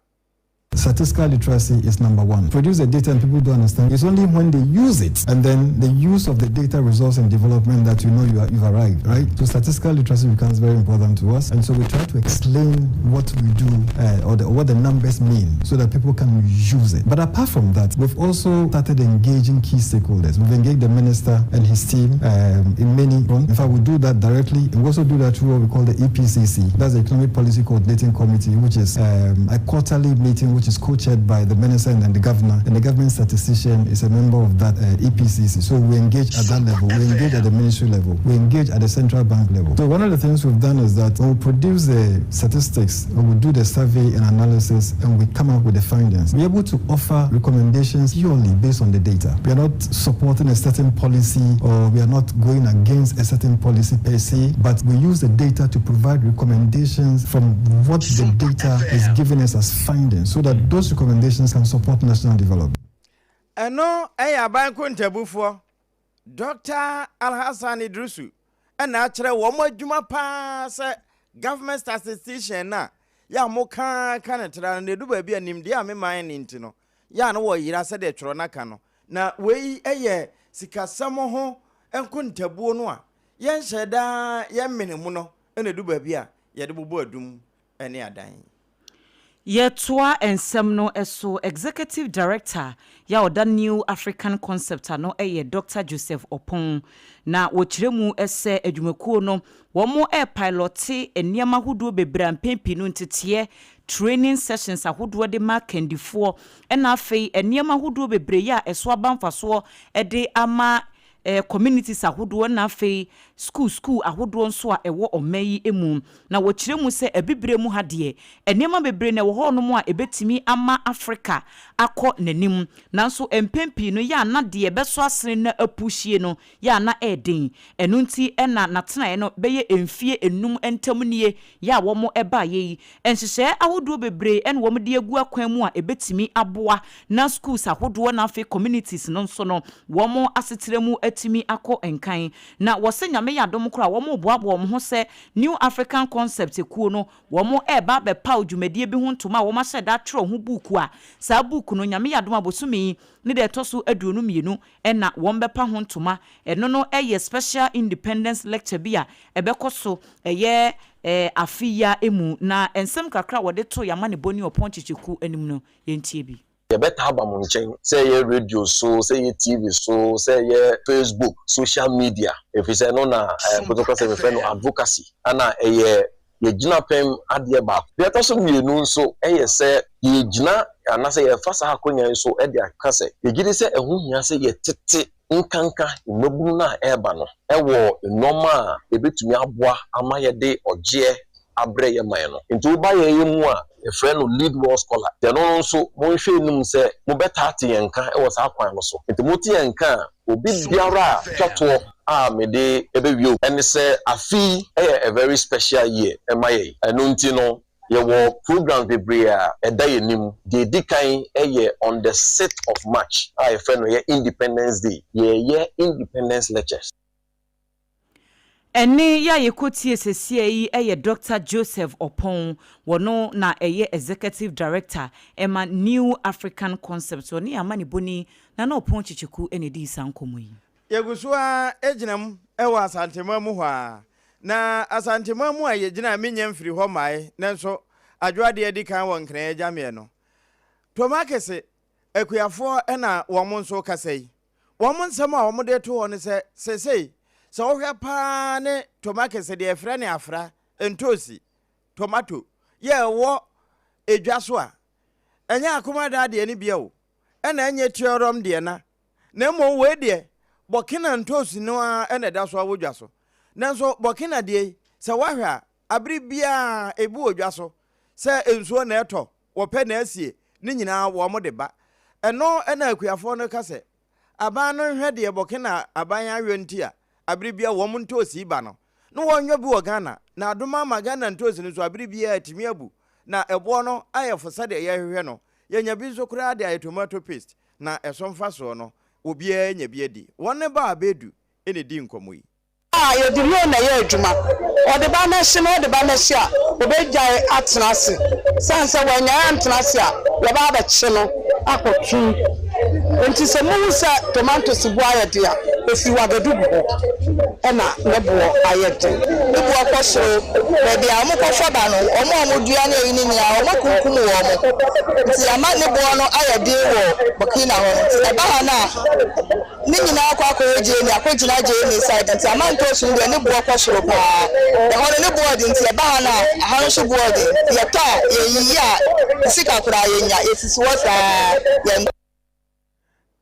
Statistical literacy is number one. Produce the data and people don't understand. It's only when they use it and then the use of the data results in development that you know you are, you've arrived, right? So statistical literacy becomes very important to us. And so we try to explain what we do uh, or, the, or what the numbers mean so that people can use it. But apart from that, we've also started engaging key stakeholders. We've engaged the minister and his team um, in many In fact, we do that directly. We also do that through what we call the EPCC. That's the Economic Policy Coordinating Committee, which is um, a quarterly meeting which is is co-chaired by the minister and then the governor, and the government statistician is a member of that EPCC. So we engage at that level, we engage at the ministry level, we engage at the central bank level. So one of the things we've done is that we produce the statistics, we do the survey and analysis, and we come up with the findings. We're able to offer recommendations purely based on the data. We are not supporting a certain policy or we are not going against a certain policy per se, but we use the data to provide recommendations from what the data is giving us as findings so that those recommendations can support national development. Ɛno yɛ aban nkontabufoɔ Dɔkta Alhassan Iddrisu na akyerɛ wɔn adwuma paa sɛ government statistician no a yɛ a moka ka no tra no na ɛdu baabi a nimdeɛ a meman no nti no yɛ a na wɔyera sɛdeɛ twerɛ no aka no. Na wei yɛ sikasɛm ho nkontabuo no a yɛnhyɛ da yɛmmene mu no na ɛdu baabi a yɛde bobɔ adum ne adan. Yɛtoa nsɛm no so, Executive Director yi a ɔda New African Concept ano yɛ Dɔkta Joseph Oppong, na wɔkyerɛ mu sɛ adwumakuo no wɔrepilɔte nneɛma ahodoɔ bebree a mpɛn pii no nteteɛ, training sessions, ahodoɔ de ma akandifoɔ ɛna afei nneɛma ahodoɔ bebree yi a ɛso aba mfasoɔ de ama communities ahodoɔ na afei school school ahodoɔ nso a ɛwɔ ɔman yi mu. Na wɔkyerɛ mu sɛ Abibire mu ha deɛ, nneɛma bebree na ɛwɔ hɔnom a ɛbɛtumi ama Africa akɔ n'anim, nanso mpɛn pii no yɛ ana deɛ ɛbɛso asene na apuhyie no yɛ ana ɛɛden. Ɛno nti ɛna n'atenaeɛ no bɛyɛ mfie 5 ntam nie yɛ a wɔn ɛbaeɛ yi, nhyehyɛe ahodoɔ bebree ɛna wɔn de agu akwan mu a ɛbɛtumi aboa na schools ahodoɔ na afei communities no nso no wɔn asetena mu atumi akɔ nkan. Na wɔsɛ Nyame yɛ adom koraa, wɔn boaboa wɔn ho sɛ New African Concept kuo no wɔn ɛreba abɛpaw dwumadie bi ho ntoma a wɔn ahyɛ da atwerɛ ho buuku a saa buuku no, Nyame yɛ adom abosome yi ne deɛ ɛtɔ so 22 ɛna wɔn bɛpa ho ntoma. Ɛno no ɛyɛ special independence lecture bi a ɛbɛkɔ so ɛyɛ afe yi a emu. Na nsɛm kakra a wɔde to yɛama ne bɔ ne ɔpɔn kyekyeku anim no, yɛntie bi. Yɛbɛtaa aba mo nkyɛn, sɛ ɛyɛ radio so, sɛ ɛyɛ TV so, sɛ ɛyɛ Facebook, social media, ɛfiri sɛ ɛno na protocol sɛ mefrɛ no advocacy, ɛna ɛyɛ yɛgyina pɛn adeɛ baako. Deɛ ɛtɔ so mmienu nso yɛ sɛ yɛgyina anaasɛ yɛfa saa akonnwa yi so de aka sɛ yɛgye di sɛ ɛho hia sɛ yɛtete nkanka mmabunu no a ɛreba no wɔ nneɛma a ɛbɛtumi aboa ama yɛde ɔgyeɛ abrɛ yɛ man no. Nti woba yɛn yɛ mu a, yɛfrɛ no Lead World Scholar. Nti ɛno no nso monhwɛ anim sɛ mobɛtaa te yɛn nka wɔ saa kwan no so. Nti mote yɛn nka a, obi biara a twa toɔ a mede bɛwie ne sɛ afe yi yɛ a very special year ma yɛn. Ɛno nti no yɛwɔ programs bebree a ɛda yɛn anim. Deɛ ɛdi kan yɛ on the 6th of March a yɛfrɛ no yɛ Independence Day. Yɛreyɛ Independence Lectures. Ɛnne yi a yɛkɔtie seesei yi yɛ Dɔkta Joseph Oppong, wɔno na ɛyɛ Executive Director ma New African Concept. Ɔne yɛn amanebɔni Nana Oppong Kyekyeku na ɛdii saa nkɔmmɔ yi. Yɛgu so ara gyina mu wɔ Asanteman mu hɔ ara. Na Asanteman mu a yɛgyina a mennya mfiri hɔ mmae nanso adwo adeɛ adi kan wɔ Nkran Agyameɛ no. Tomakese akuafoɔ na wɔn nso rekasa yi. Wɔn nsɛm a wɔde reto hɔ ne sɛ, seesei sɛ wohwɛ pa ara ne tomakese deɛ yɛfrɛ no afra, ntoosi, tomato, yɛ ɛwɔ edwa so a, ɛnyɛ akomadaa deɛ no bia o, ɛna ɛnyɛ tiɔrɔm deɛ na, na mmom wei deɛ Burkina ntoosi no ara na ɛda so ara wɔ dwa so. Nanso Burkina deɛ yi, sɛ woahwɛ a, abere biara ebi wɔ dwa so, sɛ nsuo na ɛtɔ, wɔpɛ na asie, ne nyinaa wɔn de ba. Ɛno na akuafoɔ no ka sɛ, aban no nhwɛ deɛ Burkina aban ayɔ nti a abere biara wɔn ntoosi ba no, na wɔnyɔ bi wɔ Ghana, na adom ama Ghana ntoosi no nso abere biara atumi abu, na ɛboɔ no ayɛ fo sɛdeɛ yɛhwehwɛ no. Yɛnya bi nso koraa de ayɛ tomato paste, na ɛso mfasoɔ no, obiara anya bi adi. Wɔn ne Ba Abedu na ɛdii nkɔmmɔ yi. A yɛde loan na ɛyɛ adwuma. Ɔde ba no hye na ɔde ba no hye a, ɔbɛgyae atena ase. Sane sɛ wannyae antena ase a, yɛba abɛkye no akɔtom. Enti sɛ mohu sɛ tomatoes bo ayɛ den a, Ɛfiri Ouagadougou hɔ na ne boɔ ayɛ den. Ne boɔ kɔ soro. Baabi a wɔkɔfa ba no, wɔn a wɔdua ne ayi no nyinaa, wɔakunkum wɔn. Nti ama ne boɔ no ayɛ den wɔ Burkina hɔ no. Nti ɛba ha no a, ne nyinaa akɔ akɔyɛ gyeene, akɔgyina gyeene side. Nti ama ntoosi no deɛ ne boɔ kɔ soro pa ara. Ɛhɔ no ne boɔ yɛ den nti ɛba ha no a, ɛha no nso boɔ yɛ den. Nti yɛtɔ a, yɛyiyi a, sika koraa yɛnnya. Yɛsisi hɔ saa ara, yɛntɔ.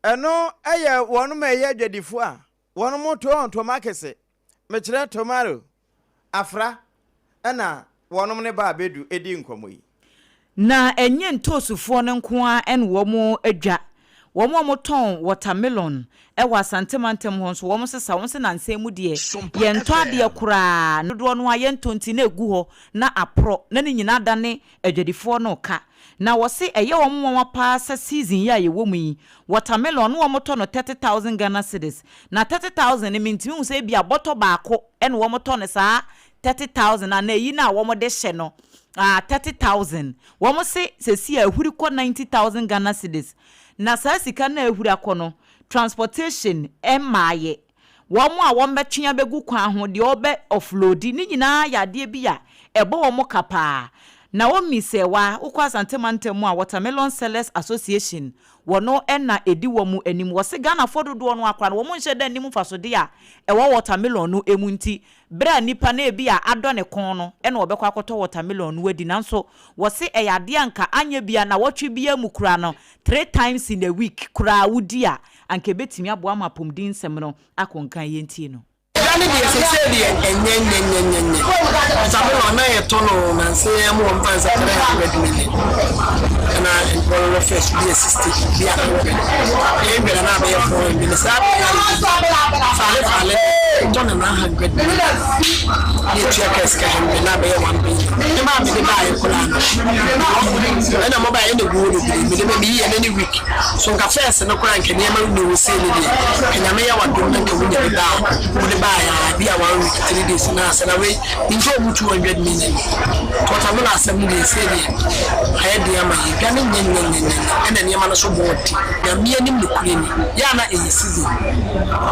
Ɛno yɛ wɔnom a ɛyɛ adwadifo a wɔnom tɔn tomakese, mekyerɛ tomaro, afra, ɛna wɔnom ne baa bɛdu di nkɔmmɔ yi. Na ɛnyɛ ntoosufoɔ no nko ara na wɔn dwa, wɔn a wɔtɔn watermelon wɔ Asante mantam hɔ nso wɔn sesa, wɔn se nansa yi mu deɛ yɛntɔ adeɛ koraa, dodoɔ no ara yɛntɔ nti na ɛgu hɔ na aporɔ na ne nyinaa adane adwadifoɔ no ka. Na wɔse ɛyɛ wɔn nwanwa paa sɛ season yi a yɛwɔ mu yi, watermelon no wɔtɔ no 30,000 Ghana cedis. Na 30,000 no mentumi hu sɛ ebia bɔtɔ baako na wɔtɔ no saa 30,000 anaa eyi no a wɔde hyɛ no ah 30,000. Wɔse seesei ahuri kɔ 90,000 Ghana cedis. Na saa sika no a ahuri akɔ no, transportation mmaeɛ. Wɔn a wɔbɛtwe abɛgu kwan ho, deɛ wɔbɛ offloadi, ne nyinaa yɛ adeɛ bi a ɛbɔ wɔn ka paa. Naomi Serwaa, wokɔ Asante mantam mu a, Watermelon Sellers Association, wɔno na ɛdi wɔn anim. Wɔse Ghanafoɔ dodoɔ no ara koraa no, wɔn nhyɛ da nnim mfasodeɛ a ɛwɔ watermelon no mu nti, berɛ a nipa no ebia adɔ ne kɔn no na ɔbɛkɔ akɔtɔ watermelon no adi. Nanso wɔse ɛyɛ adeɛ a anka anyɛ bi a nnawɔtwe biara mu koraa no, three times in a week koraa wodi a, anka ɛbɛtumi aboa ma apɔmuden nsɛm no akɔ nkan. Yɛntie no. Ɛda no deɛ sesei deɛ ɛnyɛ nyɛ nyɛ nyɛ nyɛ watermelon na yɛtɔ no nansa yi ara mu wɔn mfa nsa 300 million ɛna nkɔlɔ no first bi yɛ 60 bi yɛ 100 yɛn dwɛrɛ na abɛyɛ 400 ne saa bɛyɛ faale faale tɔ no 900 million ne etua kɛ sika 100 na abɛyɛ 1 billion ne maa mede baayɛ koraa no ɛna mo baayɛ na gu hɔ bebree mede bɛ meyi ɛne ne week So nka first no koraa nka nneɛma nni hɔ sei no deɛ nka Nyame yɛ w'adom na nka wonya bi ba a wode baeɛ a bi a one week three days na asɛ na wei nti ɔmu 200 million watermelon asɛm no deɛ sei deɛ ayɛ den ama yɛ dwa no nyɛ nyɛ nyɛ nyɛ ɛna nneɛma no so bɔɔ de Nyame anim nokorɛ ni yɛ a na ɛyɛ season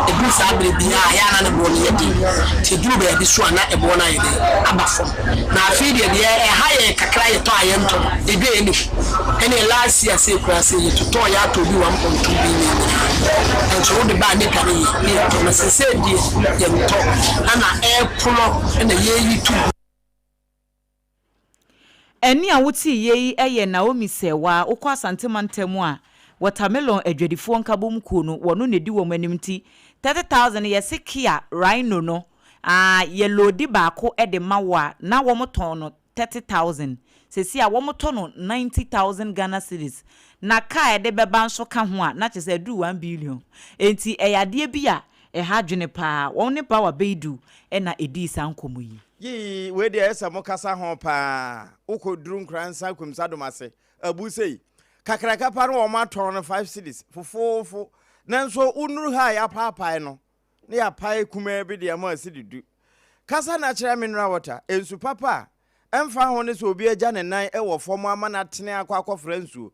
ɛduru saa berɛ biara yɛ a na ne boɔ no yɛ den nti ɛduru baabi so a na ɛboɔ no ayɛ dɛn aba fam. Na afei deɛ deɛ ɛha yɛn kakra yɛtɔ a yɛntɔ no edwa ɛni hɔ ɛneɛ last year sei koraa sei yɛtotɔɔ yɛ atɔ bi 1.2 billion nyinaa nso wode ba a ne dwane yɛ ne yɛtɔ na sesei deɛ yɛntɔ ɛna ɛpono ɛna yɛyi to gu. Ɛnne a woteeɛ yi yɛ Naomi Serwaa, wokɔ Asante mantam a, Watermelon adwadifoɔ nkabom kuo no, wɔno na ɛdi wɔn anim nti 30,000 no yɛse Kia Rhino no Ah yɛ loadi baako de ma wo a na wɔn tɔn no 30,000 seesei a wɔn tɔ no 90,000 Ghana cedis na car a ɛde bɛba nso ka ho a na kyerɛ sɛ aduru 1 billion enti ɛyɛ adeɛ bi a ɛha adwene paa wɔn ne Bawa Beidu na ɛdii saa nkɔmmɔ yi. Yii wei deɛ ɛsɛ mo kasa ho paa wokɔ duru Nkoransa Kumsa Domase abu sei kakraka pa no wɔn atɔn no 5 cedis fofoofo nanso wonuru ha a yɛapaapae no na yɛapae kumaa bi de ama asidi du. Kasa na kyerɛ mineral water, nsu papa a ɛmfa ho ne sɛ obi agya ne nan wɔ fam ama no atene akɔ akɔfra nsuo.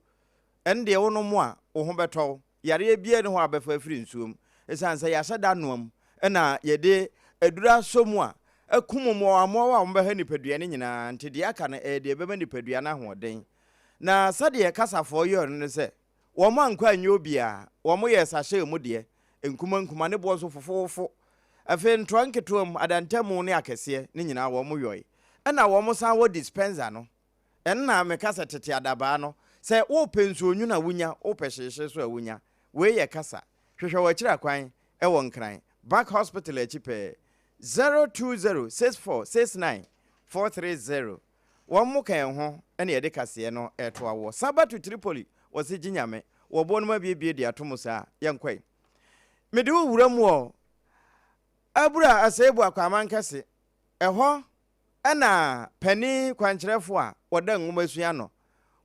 Ɛno deɛ wonom a, wo ho bɛtɔ wo. Yareɛ biara nni hɔ a wobɛfa afiri nsuo mu. Ɛsiane sɛ yɛahyɛ da noa mu na yɛde aduro asɔ mu a akum mmoawammoawa a wɔbɛha nipadua no nyinaa nti, deɛ aka no ɛyɛ deɛ ɛbɛma nipadua no ahoɔden. Na sɛdeɛ kasafoɔ yɔɔ no ne sɛ, Wɔn ankɔ anyɛ obiara, wɔn yɛɛ sachet mu deɛ, nkuma nkuma, ne boɔ nso fofoofo. Afei ntoa nketewa mu, adantamu ne akɛseɛ, ne nyinaa wɔn yɔe. Ɛna wɔn san wɔ dispenser no. Ɛno na meka sɛ tete adabaa no, sɛ wopɛ nsuo nwunu a wonya, wopɛ hyeehyee nso a wonya. Wei yɛ kasa. Hwehwɛ w'akyiri akwan wɔ Nkran, Back Hospital akyi pɛɛ. 0206469430. Wɔn mo ka yɛn ho na yɛde kaseɛ no retoa woɔ. San ba to Tripoli, wɔse gye Nyame. Wɔ boɔ no mu abiebie de ato mu saa. Yɛnkɔe. Mede wo wura mu wɔ Abura Aseibu Akwaaman kɛse. Ɛhɔ na panin kwankyerɛfoɔ a wɔda nwomasua ano.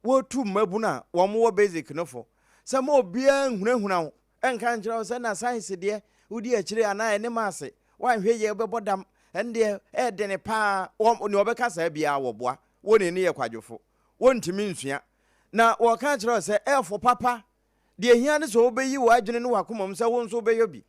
Wɔretu mmabunu a wɔn wɔ basic no fo sɛ ma obiara nhunahuna wo nka nkyerɛ wo sɛ na science deɛ wodi akyire anaa ɛne maase woanhwɛ yie wobɛbɔ dam ɛno deɛ ɛyɛ dene paa wɔn nea ɔbɛka saa biara wɔboa wɔn ani yɛ kwadwofo wɔntumi nsua na wɔka kyerɛ wo sɛ ɛfo papa deɛ hia ne sɛ wobɛyi w'adwene ne w'akoma mu sɛ wo nso wobɛyɔ bi.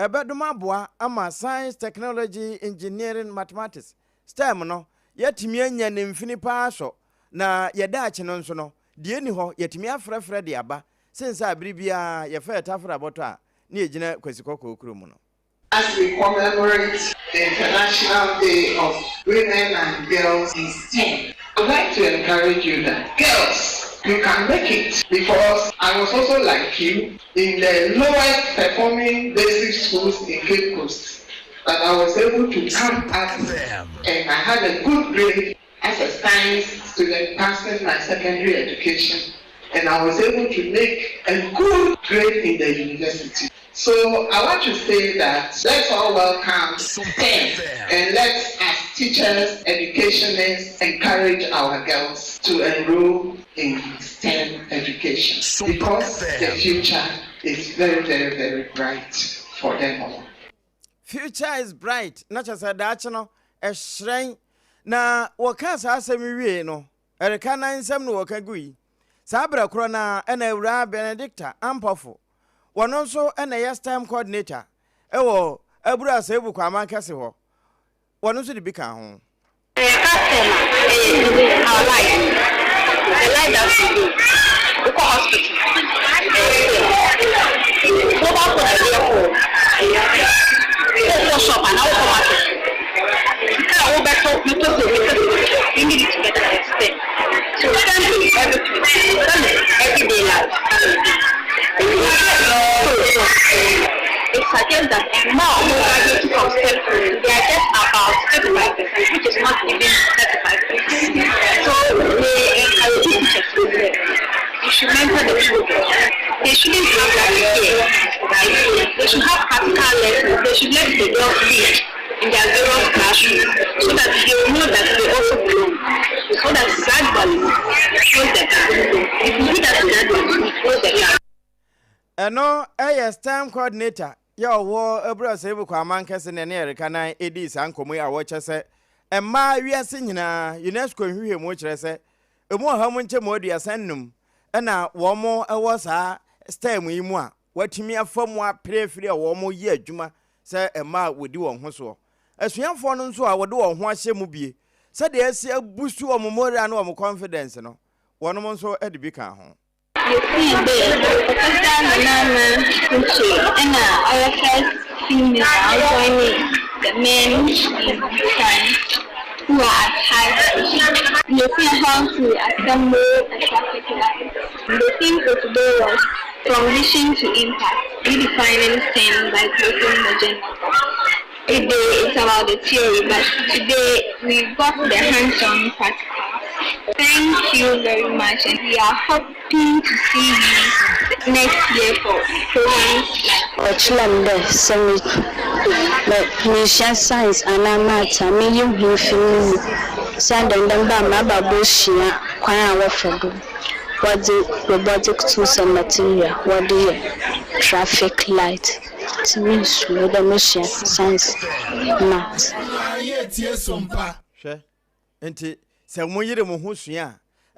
ɛbɛdom aboa ama Science, Technology, Engineering, Mathematics, STEM, no, yɛatumi anya ne mfini pa ara sɔ, na yɛn daakye no nso no, deɛ ɛnni hɔ, yɛatumi afrɛfrɛ de aba, sen sɛ bere biara yɛfa yɛn tafrabɔtɔ a na yɛgyina Kwasi Kɔkɔɔ kuro mu no. As we commemorate the International Day of Women and Girls in STEM, I'd like to encourage you that girls, you can make it because I was also like you in the lowest performing basic schools in Cape Coast, but I was able to come up and I had a good grade as a science student passing my secondary education and I was able to make a good grade in the university. So I want to say that let's all welcome STEM and let's as teachers, educationists, encourage our girls to enroll in STEM education because the future is very, very, very bright for them all. Future is bright, na kyerɛ sɛ daakye no ɛhyerɛn. Na wɔkaa saa asɛm yi wiei no, ɛreka nan nsɛm na wɔka gui. Saa berɛ korɔ no ara na Awuraa Benedicta Ampofo, wɔno nso na ɛyɛ STEM coordinator wɔ Abura Asebu Kwaman Kɛse hɔ, wɔno nso de bi kaa ho. Sɛ yɛka STEM a, ɛyɛ our life, the life that we live. Wokɔ hospital, ɛyɛ STEM. Mobile phone a yɛde yɛ call, ɛyɛ STEM. Wokɔ shop anaa wokɔ market, sika a wobɛtɔ, metɔ sei, metɔ sei, you need it together, ɛyɛ STEM. So STEM is everything, STEM is everyday life that we live. Nti wohwɛ schools no a, It suggests that mmaa a wɔn graduate from STEM schools no, they are just about 35 percent, which is not even 35 percent. So they encourage teachers no sɛ you should mentor the children. They shouldn't have that fear, right? They should have practical lessons. They should let the girls lead in their various classrooms so that they will know that they also belong. So that gradually we close the gap. If we do that gradually, we close the gap. Ɛno yɛ STEM coordinator yɛ ɔwɔ Abura Seibu Kwaman Kɛse na ɛne Erika nan edii saa nkɔmmɔ yi a wɔkyɛ sɛ mmaa wiase nyinaa UNESCO nhwehwɛmu kyerɛ sɛ emu ɔha mu nkyɛmu 35 na wɔn wɔ saa STEM yi mu a wɔatumi afa mu apere afiri a wɔyɛ adwuma sɛ mmaa a wɔdi wɔn ho soɔ. Asuafoɔ no nso a wɔde wɔn ho ahyɛ mu bie sɛdeɛ asi abusu wɔn morale ne wɔn confidence no wɔnom nso de bi kaa ho. Yesii dɛ Professor Nana Uche na ɔyɛ first female a ɔjoinee the men in science who are at high position. Yesua how to assemble a traffic light. The theme for today was From Vision to Impact, Redefining STEM by Closing the Gender Gap. Every day it's about the theory but today we got the hands-on practicals. Thank you very much and we are hoping to see you next year for programs like. Ɔkyerɛ me dɛ sɛ me me mesua science anaa maths a minyi ho fi mo mu osiandɛ ndɛ mber a maba abosua kwan a wɔfa do wɔdze robotic tools and material wɔdze yɛ traffic light ntsi munnsuro dɛ mesua science, maths. Hwɛ, Enti sɛ moyere mo ho sua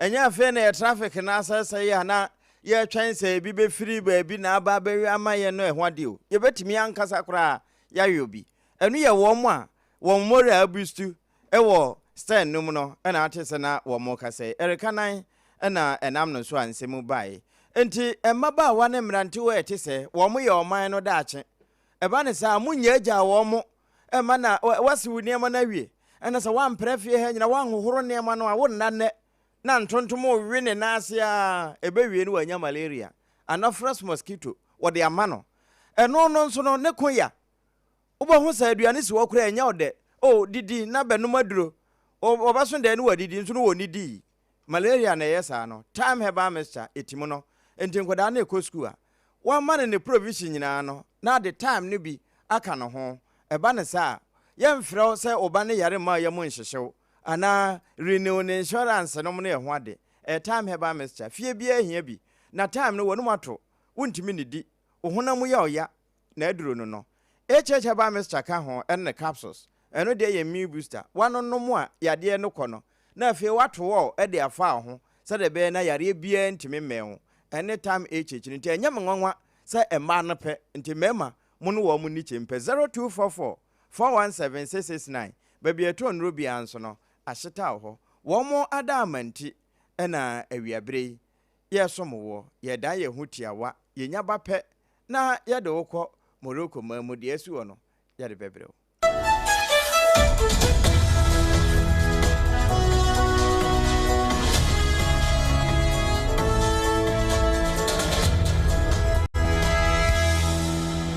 a, ɛnyɛ afei na yɛ traffic no asɛesɛe a na yɛretwɛn sɛ ebi bɛfiri baabi na aba abɛwe ama yɛn no ɛho adeɛ o. Yɛbɛtumi ankasa koraa yɛayɛ obi. Ɛno yɛ wɔn a wɔn morale abustu wɔ stern no mu no na ate sɛ na wɔrekasa yi. Ɛreka nan na ɛnam no so a nsɛm yi baeɛ. Enti mmabaawa ne mmerantewa a ɛte sɛɛ, wɔyɛ ɔman no daakye. Ɛba no saa a, monnyaagyaa wɔn mma na wɔasiw nneɛma no awie. Ɛna sɛ woampra fie ha nyina, woanhohoro nneɛma no a, wonna nnɛ na ntontom rewe ne nan ase ara, ɛbɛwie no wanya malaria. Anopheles mosquito, wɔde ama no. Ɛno no nso no, ne ko ya. Wobɛhu sɛ aduane si hɔ koraa ɛnyɛ wo dɛ. Oh, didi na bɛnom aduro. Wɔbɛso dɛn ne wɔadidi nso no wɔnnidii. Malaria na ɛyɛ saa no. Thyme herbal mixture, ɛtim no. Enti nkwadaa no rekɔ sukuu a, wɔama no ne provision nyinaa no, na ade thyme no bi aka ne ho. Ɛba no saa a, yɛmfrɛ wo sɛ wo ba no yare mma wo yam nhyehye wo, anaa renew ne insurance nom ne ɛho ade. Ɛyɛ thyme herbal mixture. Fie biara hia bi. Na thyme no, w'anum ato, wontumi nnidi, wo honam mu yɛ wo ya, na aduro no no. HH herbal mixture ka ho, ɛne ne capsules. Ɛno deɛ yɛ immune booster. Woanonom a, yadeɛ no kɔ no, na afei woato wɔ de afa wo ho sɛdeɛ ɛbɛyɛ na yareɛ biara ntumi mmɛn wo. Ɛne thyme HH no. Nti ɛnyɛ me nwanwa sɛ mmaa no pɛ, nti mmarima. mo ne wɔn nni kyempɛ. 0244 417 669, baabi a yɛtɔn nnuro biara nso no, ahyeta wɔ hɔ. Wɔn adaama nti na awiaberɛ yi yɛresom woɔ, yɛredan yɛn ho tiawa, yɛnya ba pɛ na yɛde wo kɔ Morocco man mu, deɛ asi hɔ no, yɛde bɛbrɛ wo.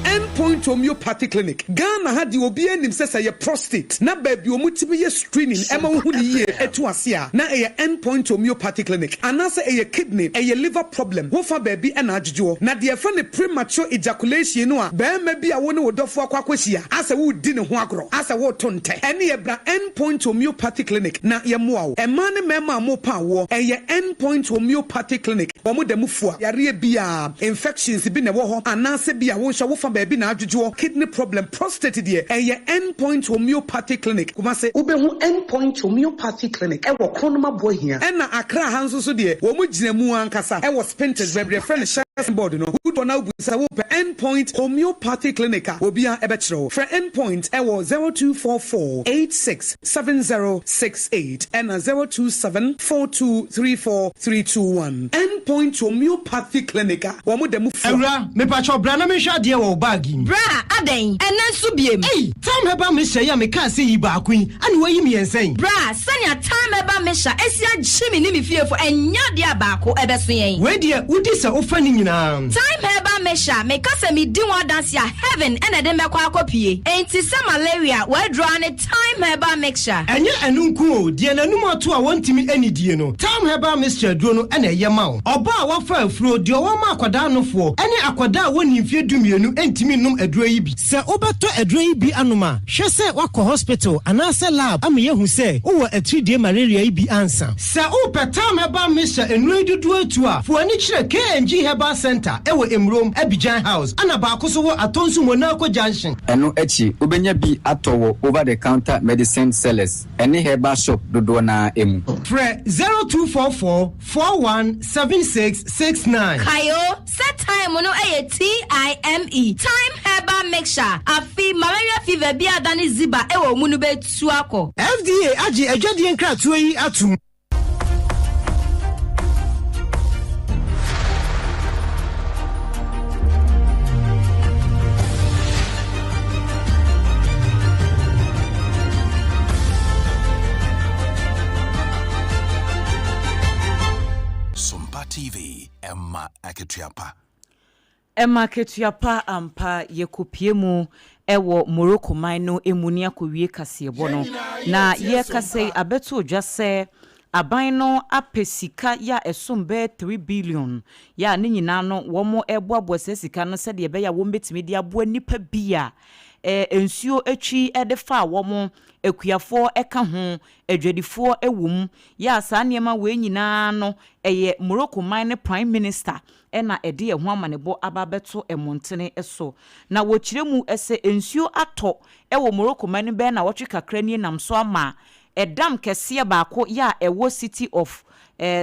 End Point Homeopathy Clinic, Ghana ha deɛ obiara nim sɛ sɛ ɛyɛ prostate na baabi a wɔtumi yɛ screening ɛma wohu no yie ɛtu ase a na ɛyɛ End Point Homeopathy Clinic anaasɛ ɛyɛ kidney, ɛyɛ liver problem, wofa baabi ɛna adwodwoɔ. Na deɛ yɛfrɛ no premature ejaculation no a barima bi a wo ne wo dɔfoɔ akɔ akɔhyia asɛ woredi ne ho agorɔ asɛ woreto ntɛ ɛneɛ bra End Point Homeopathy Clinic na yɛmmoa wo. Mmaa ne mmarima a morepa awoɔ ɛyɛ End Point Homeopathy Clinic wɔn da mu fua yareɛ biara, infections bi na ɛwɔ hɔ anaasɛ bi a wo nso wofa baabi na adwodwoɔ, kidney problem, prostate deɛ ɛyɛ End Point Homeopathy Clinic, Kumasi. Wobɛhu End Point Homeopathy Clinic wɔ Kronum Aboahia. Ɛna Accra ha nso so deɛ wɔn gyina mu ankasa wɔ Spintex baabi a yɛfrɛ no Shell Board no. Wodɔ na wobisa sɛ wopɛ End Point Homeopathy Clinic a, obiara bɛkyerɛ wo. Frɛ End Point wɔ 0244 86 7068 ɛna 027 4234 321. End Point Homeopathy Clinic a wɔn da mu fua. Awura, mepakyɛw bra na menhwɛ adeɛ wɔ wo bag yi mu. Bra, adɛn? Ɛnnɛ nso biem? Ei! Tam Herbal Mixture yi a mekaa sɛ yi baako yi, ɛna woayi mmiɛnsa yi? Bra, sɛnea Thyme Herbal Mixture asi agye me ne me fiefo, ɛnyɛ adeɛ a baako bɛso yɛn. Wei deɛ, wodi sɛ wofa ne nyinaa. Thyme Herbal Mixture, meka sɛ medi ho adanse a, heaven na ɛde me bɛkɔ akɔpue. Enti sɛ malaria, w'aduro ara ne Thyme Herbal Mixture. Ɛnyɛ ɛno nko o, deɛ n'anum ato a wɔntumi nnidie no, Thyme Herbal Mixture aduro no na ɛyɛ ma wo. Ɔbaa a wafa afuro, deɛ ɔwɔ ma akwadaa nofoɔ, ne akwadaa a wɔnnii mfeɛ dumienu ntumi nnom aduro yi bi. Sɛ wobɛtɔ aduro yi bi anom a, hwɛ sɛ woakɔ hospital anaasɛ lab ama yɛahu sɛ wowɔ atiridie malaria yi bi ansa. Sɛ wopɛ Thyme Herbal Mixture nnuro yi dodoɔ atu a, fa w'ani kyerɛ KNG Herbal Centre wɔ Emurom, Abidjan House, ɛna baako nso wɔ Atonsu Monaco Junction. Ɛno akyi, wobɛnya bi atɔ wɔ over-the-counter medicine sellers ne herbal shop dodoɔ no ara mu. Frɛ 0244 41 76 69. Kae o, sɛ thyme no yɛ TIME, Thyme Herbal Mixture, afe malaria fever bi a adane ziba wɔ wo mu no bɛtu akɔ. FDA agye adwadie nkratoɔ yi atom. Sompa TV, ɛma akatua pa. Ɛma akatua pa ampa. Yɛkɔpue mu wɔ Morocco man no mu ne akɔwie kaseɛbɔ no. Na yɛrekasa yi, abɛto dwa sɛ aban no apɛ sika yɛ a ɛsom bɛyɛ three billion yɛ a ne nyinaa no wɔreboaboa saa sika no sɛdeɛ ɛbɛyɛ a wɔbɛtumi de aboa nnipa bi a nsuo twi de faa wɔn, akuafoɔ ka ho, adwadifoɔ wɔ mu, yɛ a saa nneɛma wei nyinaa no ɛyɛ Morocco man no Prime Minister na ɛde ɛho amanebɔ aba abɛto mmɔntene so. Na wɔkyerɛ mu sɛ nsuo atɔ wɔ Morocco man no bɛyɛ nnawɔtwe kakra nie nam so ama ɛdam kɛseɛ baako yɛ a ɛwɔ City of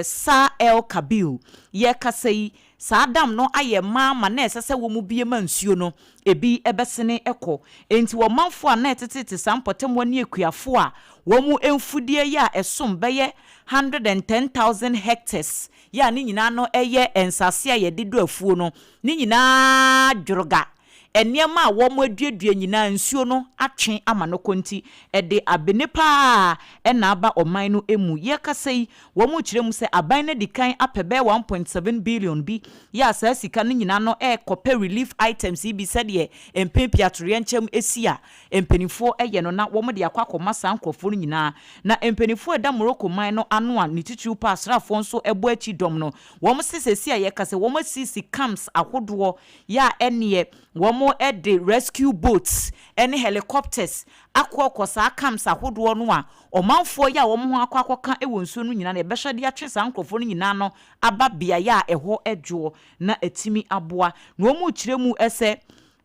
Sar El Kabil. Yɛrekasa yi, saa dam no ayɛ ma ma na ɛsɛ sɛ wɔbue ma nsuo no ebi bɛsene kɔ. Enti ɔmanfoɔ a na ɛtetete saa mpɔtam hɔ ne akuafoɔ a wɔn mfudeɛ yɛ a ɛsom bɛyɛ 110,000 hectares yɛ a ne nyinaa no yɛ nsase a yɛde dɔ afuo no, ne nyinaa dworga. Nneɛma a wɔaduadua nyinaa nsuo no atwe ama no kɔ nti, ɛde abene pa ara na aba ɔman no mu. Yɛrekasa yi, wɔrekyerɛ mu sɛ aban no adi kan apɛ bɛyɛ 1.7 billion bi yɛ a saa sika no nyinaa no rekɔpɛ relief items yi bi sɛdeɛ mpɛn pii atoyerɛnkyɛm si a mpanimfoɔ yɛ no na wɔde akɔ akɔma saa nkurɔfoɔ no nyinaa. Na mpanimfoɔ a ɛda Morocco man no ano a ne titiriw paa asraafoɔ nso bɔ akyi dɔm no, wɔn se seesei a yɛreka sɛ wɔasisi camps ahodoɔ yɛ a ɛnneɛ wɔde rescue boats ne helicopters akɔ kɔ saa camps ahodoɔ no a ɔmanfoɔ yi a wɔn ho akɔ akɔka wɔ nsuo no nyinaa no yɛbɛhwɛ de atwe saa nkurɔfoɔ no nyinaa no aba beaeɛ a ɛhɔ dwoɔ na atumi aboa. Na wɔrekyerɛ mu sɛ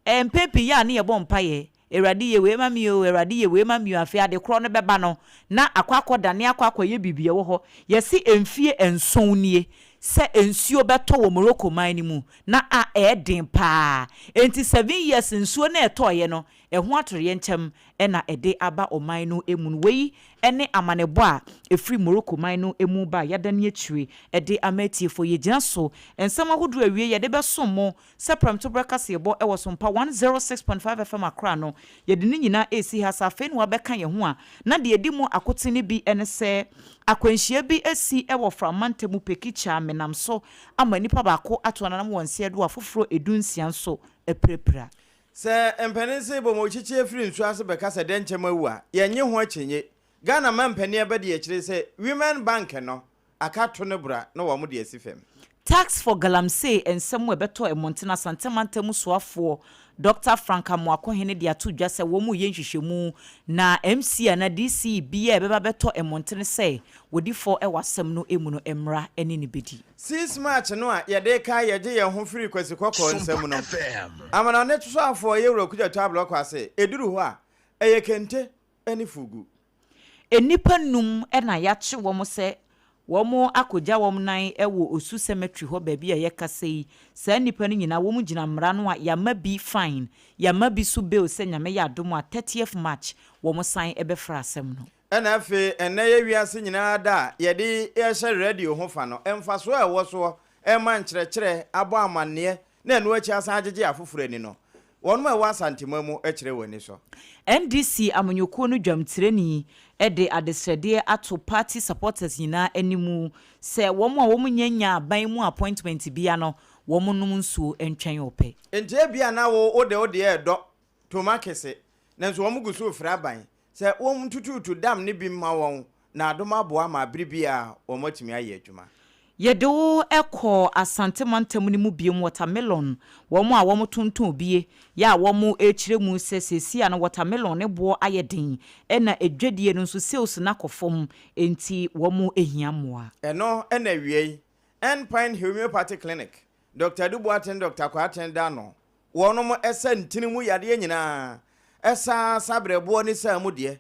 mpɛn pii yɛ a ne yɛbɔ mpaeɛ, Awurade yɛ wei ma me o, Awurade yɛ wei ma me o, afei ade korɔ no bɛba no na akɔ akɔdane akɔ akɔyɛ biribi ɛwɔ hɔ. Yɛse mfie nson nie. sɛ nsuo bɛtɔ wɔ Morocco man no mu na a ɛyɛ den paa. Enti 7 years nsuo no a ɛtɔeɛ no, ɛho atoyerɛnkyɛm na ɛde aba ɔman no mu no. Wei ne amanebɔ a ɛfiri Morocco man no mu ba a yɛadane akyire de ama atiefoɔ. Yɛgyina so nsɛm ahodoɔ awie yɛde bɛsom mo sɛ prɛmtoberɛ kaseɛbɔ wɔ Sompa 106.5 FM Accra no. Yɛde ne nyinaa resi ha sɛ afei na wabɛka yɛn ho a, na deɛ ɛdi mu akotene bi ne sɛ akwanhyia bi asi wɔ Frama ntamu Pekikya menam so ama nipa baako ato ananam wɔ nseɛ do a foforɔ 16 nso apirapira. Sɛ mpanin se bɔ mɔkyekye firi nsuo ase bɛka sɛ dɛnkyɛm awu a, yɛnnye ho akyinnye. Ghana mampanin abadi akyire sɛ Women Bank no, aka to ne bra na wɔn de asi fam. Tax for Galamsey nsɛm a ɛbɛtɔ mmɔntene Asante mantam soafoɔ Dɔkta Frank Amoakohene de ato dwa sɛ wɔn reyɛ nhwehwɛmu na MC anaa DC biara a ɛbɛba abɛtɔ mmɔntene sɛ wɔdi fɔ wɔ asɛm no mu no mmra ne no bɛdi. 6 March no a yɛde rekae yɛgye yɛn ho firi Kwasi Kɔkɔɔ nsam no, amanɔne soafoɔ Yewura Okudzeto Ablɔkwa se ɛduru hɔ a, ɛyɛ kente ne fugu. Nnipa num na yɛakye wɔn sɛ wɔakɔgya wɔn nan wɔ Osu Cemetery hɔ baabi a yɛkasa yi. Saa nnipa no nyinaa wɔn gyina mmara no a yɛama bi fine, yɛama bi nso bail sɛ Nyame yɛ adom a 30th March wɔn san bɛfra asɛm no. Ɛna afei ɛnnɛ yɛ wiase nyinaa da a yɛde rehyɛ radio ho fa no, mfasoɔ a ɛwɔ soɔ rema nkyerɛkyerɛ, abɔ amanneɛ na ɛno akyi asan agyegye afoforɔ ani no, wɔnom a ɛwɔ Asanteman mu kyerɛ wɔn ani sɔ. NDC amanyɔkuo no dwamtirani de adesrɛdeɛ ato party supporters nyinaa anim sɛ wɔn a wɔn nnya nyaa aban mu appointment bia no wɔn nnom nsuo ntwɛn ɔpɛ. Enti ebia na wo wode wo deɛ redɔ Toma kese, nanso wɔn gu so refrɛ aban sɛ wɔntutuutu dam no bi mma wɔn na adom aboa ma bere biara wɔatumi ayɛ adwuma. Yɛde wo kɔ Asante mantam no mu biom, watermelon, wɔn a wɔn tontɔn bie, yɛ a wɔn rekyerɛ mu sɛ seesei a no watermelon ne boɔ ayɛ den ɛna adwadie no nso sales no akɔ fam enti wɔn hia mmoa. Ɛno na awiei, End Point Homeopathy Clinic, Dɔkta Adu Boateng, Dɔkta Kwarteng da ano, Wɔnom sa ntini mu yadeɛ nyinaa, ɛsa sa berɛboɔ ne saa mu deɛ,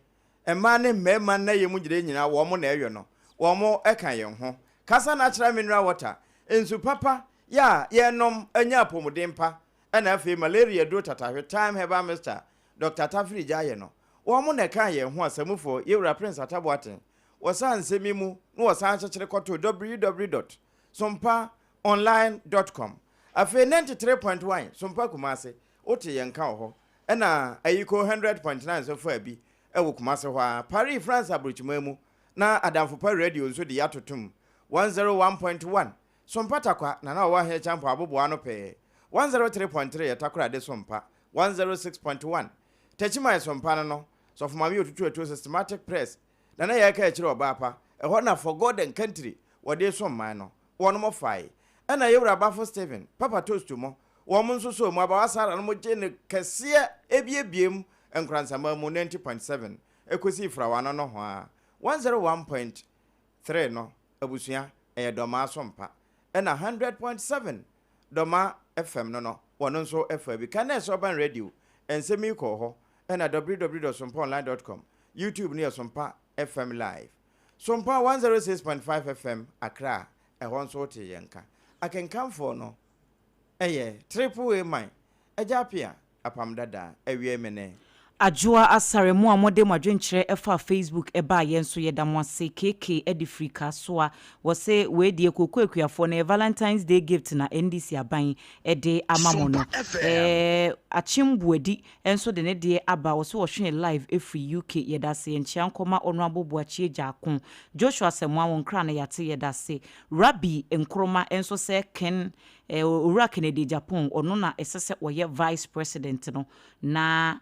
mmaa ne mmarima nnayɛ mu gyerɛ nyinaa wɔn na ɛyɔ no, wɔn ka yɛn ho. Kasa natural mineral water, nsu papa yɛ a yɛnom nya apɔmuden pa, ɛna afei malaria duro tatahwe, thyme herbal mixture, Doctor Tafiri gya ayɛ no, wɔn na ɛkaa yɛn ho asamufoɔ, Yɛwura Prince Atta Boateng, wɔsaa nsɛm yi mu na wɔsan kyekyere kɔtoo www dot sompa online dot com Afei 93.1 Sompa Kumasi, wote yɛn nka wɔ hɔ. Ɛna Ayiko 100.9 nso faa bi wɔ Kumasi hɔ ara. Paris, France aburokyiman mu, na Adamfo Pa Radio nso de yɛ atotom. 101.1 Sompa Tarkwa na na ɔwɔ Ahenkya Mpo abobow ano pɛɛ. 103.3 yɛ Takoradi Sompa. 106.1 Techiman Sompa no no, Sɔfo Maame Otutu Atuo Systematic Press na na yɛreka akyerɛ ɔbaa pa. Ɛhɔ na For God and Country wɔde resom man no. Wɔnom fae. Ɛna yɛwura Bafo Stephen, Papa Toast mo, wɔn nso sɔɔ mu, Abawa Sarah no mo gyee no kɛseɛ ebiebie mu Nkoransaman mu 90.7 ɛkɔsii Frawa no nohoaa 101.3 no abusua ɛyɛ Dɔmaa so mpa. Ɛna 100.7 Dɔmaa FM no no wɔn nso faa bi. Kanɛs Urban Radio nsɛm yi kɔɔ hɔ. Ɛna www.sompaonline.com, YouTube no yɛ Sompa FM Live. Sompa 106.5 FM Accra, ɛhɔ nso wote yɛn nka. Akenkanfoɔ no yɛ Triple A Man, Agya Appiah, Apam Dada, Awiei Mene. Adwoa Asare, mo a mode mo adwenkyerɛ faa Facebook baa yɛn so yɛda mo ase. KK de firi Kasoa, wɔse wei deɛ kooko akuafoɔ no ɛyɛ Valentine's Day gift na NDC aban de ama mo no. Ɛɛ Akyem Boadi nso de ne deɛ aba, ɔse ɔhwee live firi UK, yɛdase, yɛnkyea nkɔma Honourable Boakye Agyarko, Joshua Asamoah wo nkra no yɛate, yɛdase. Rabbi Nkrumah nso sɛ Ken, eh, Owura Kennedy Agyapong, ɔno na ɛsɛ sɛ ɔyɛ Vice President no, na.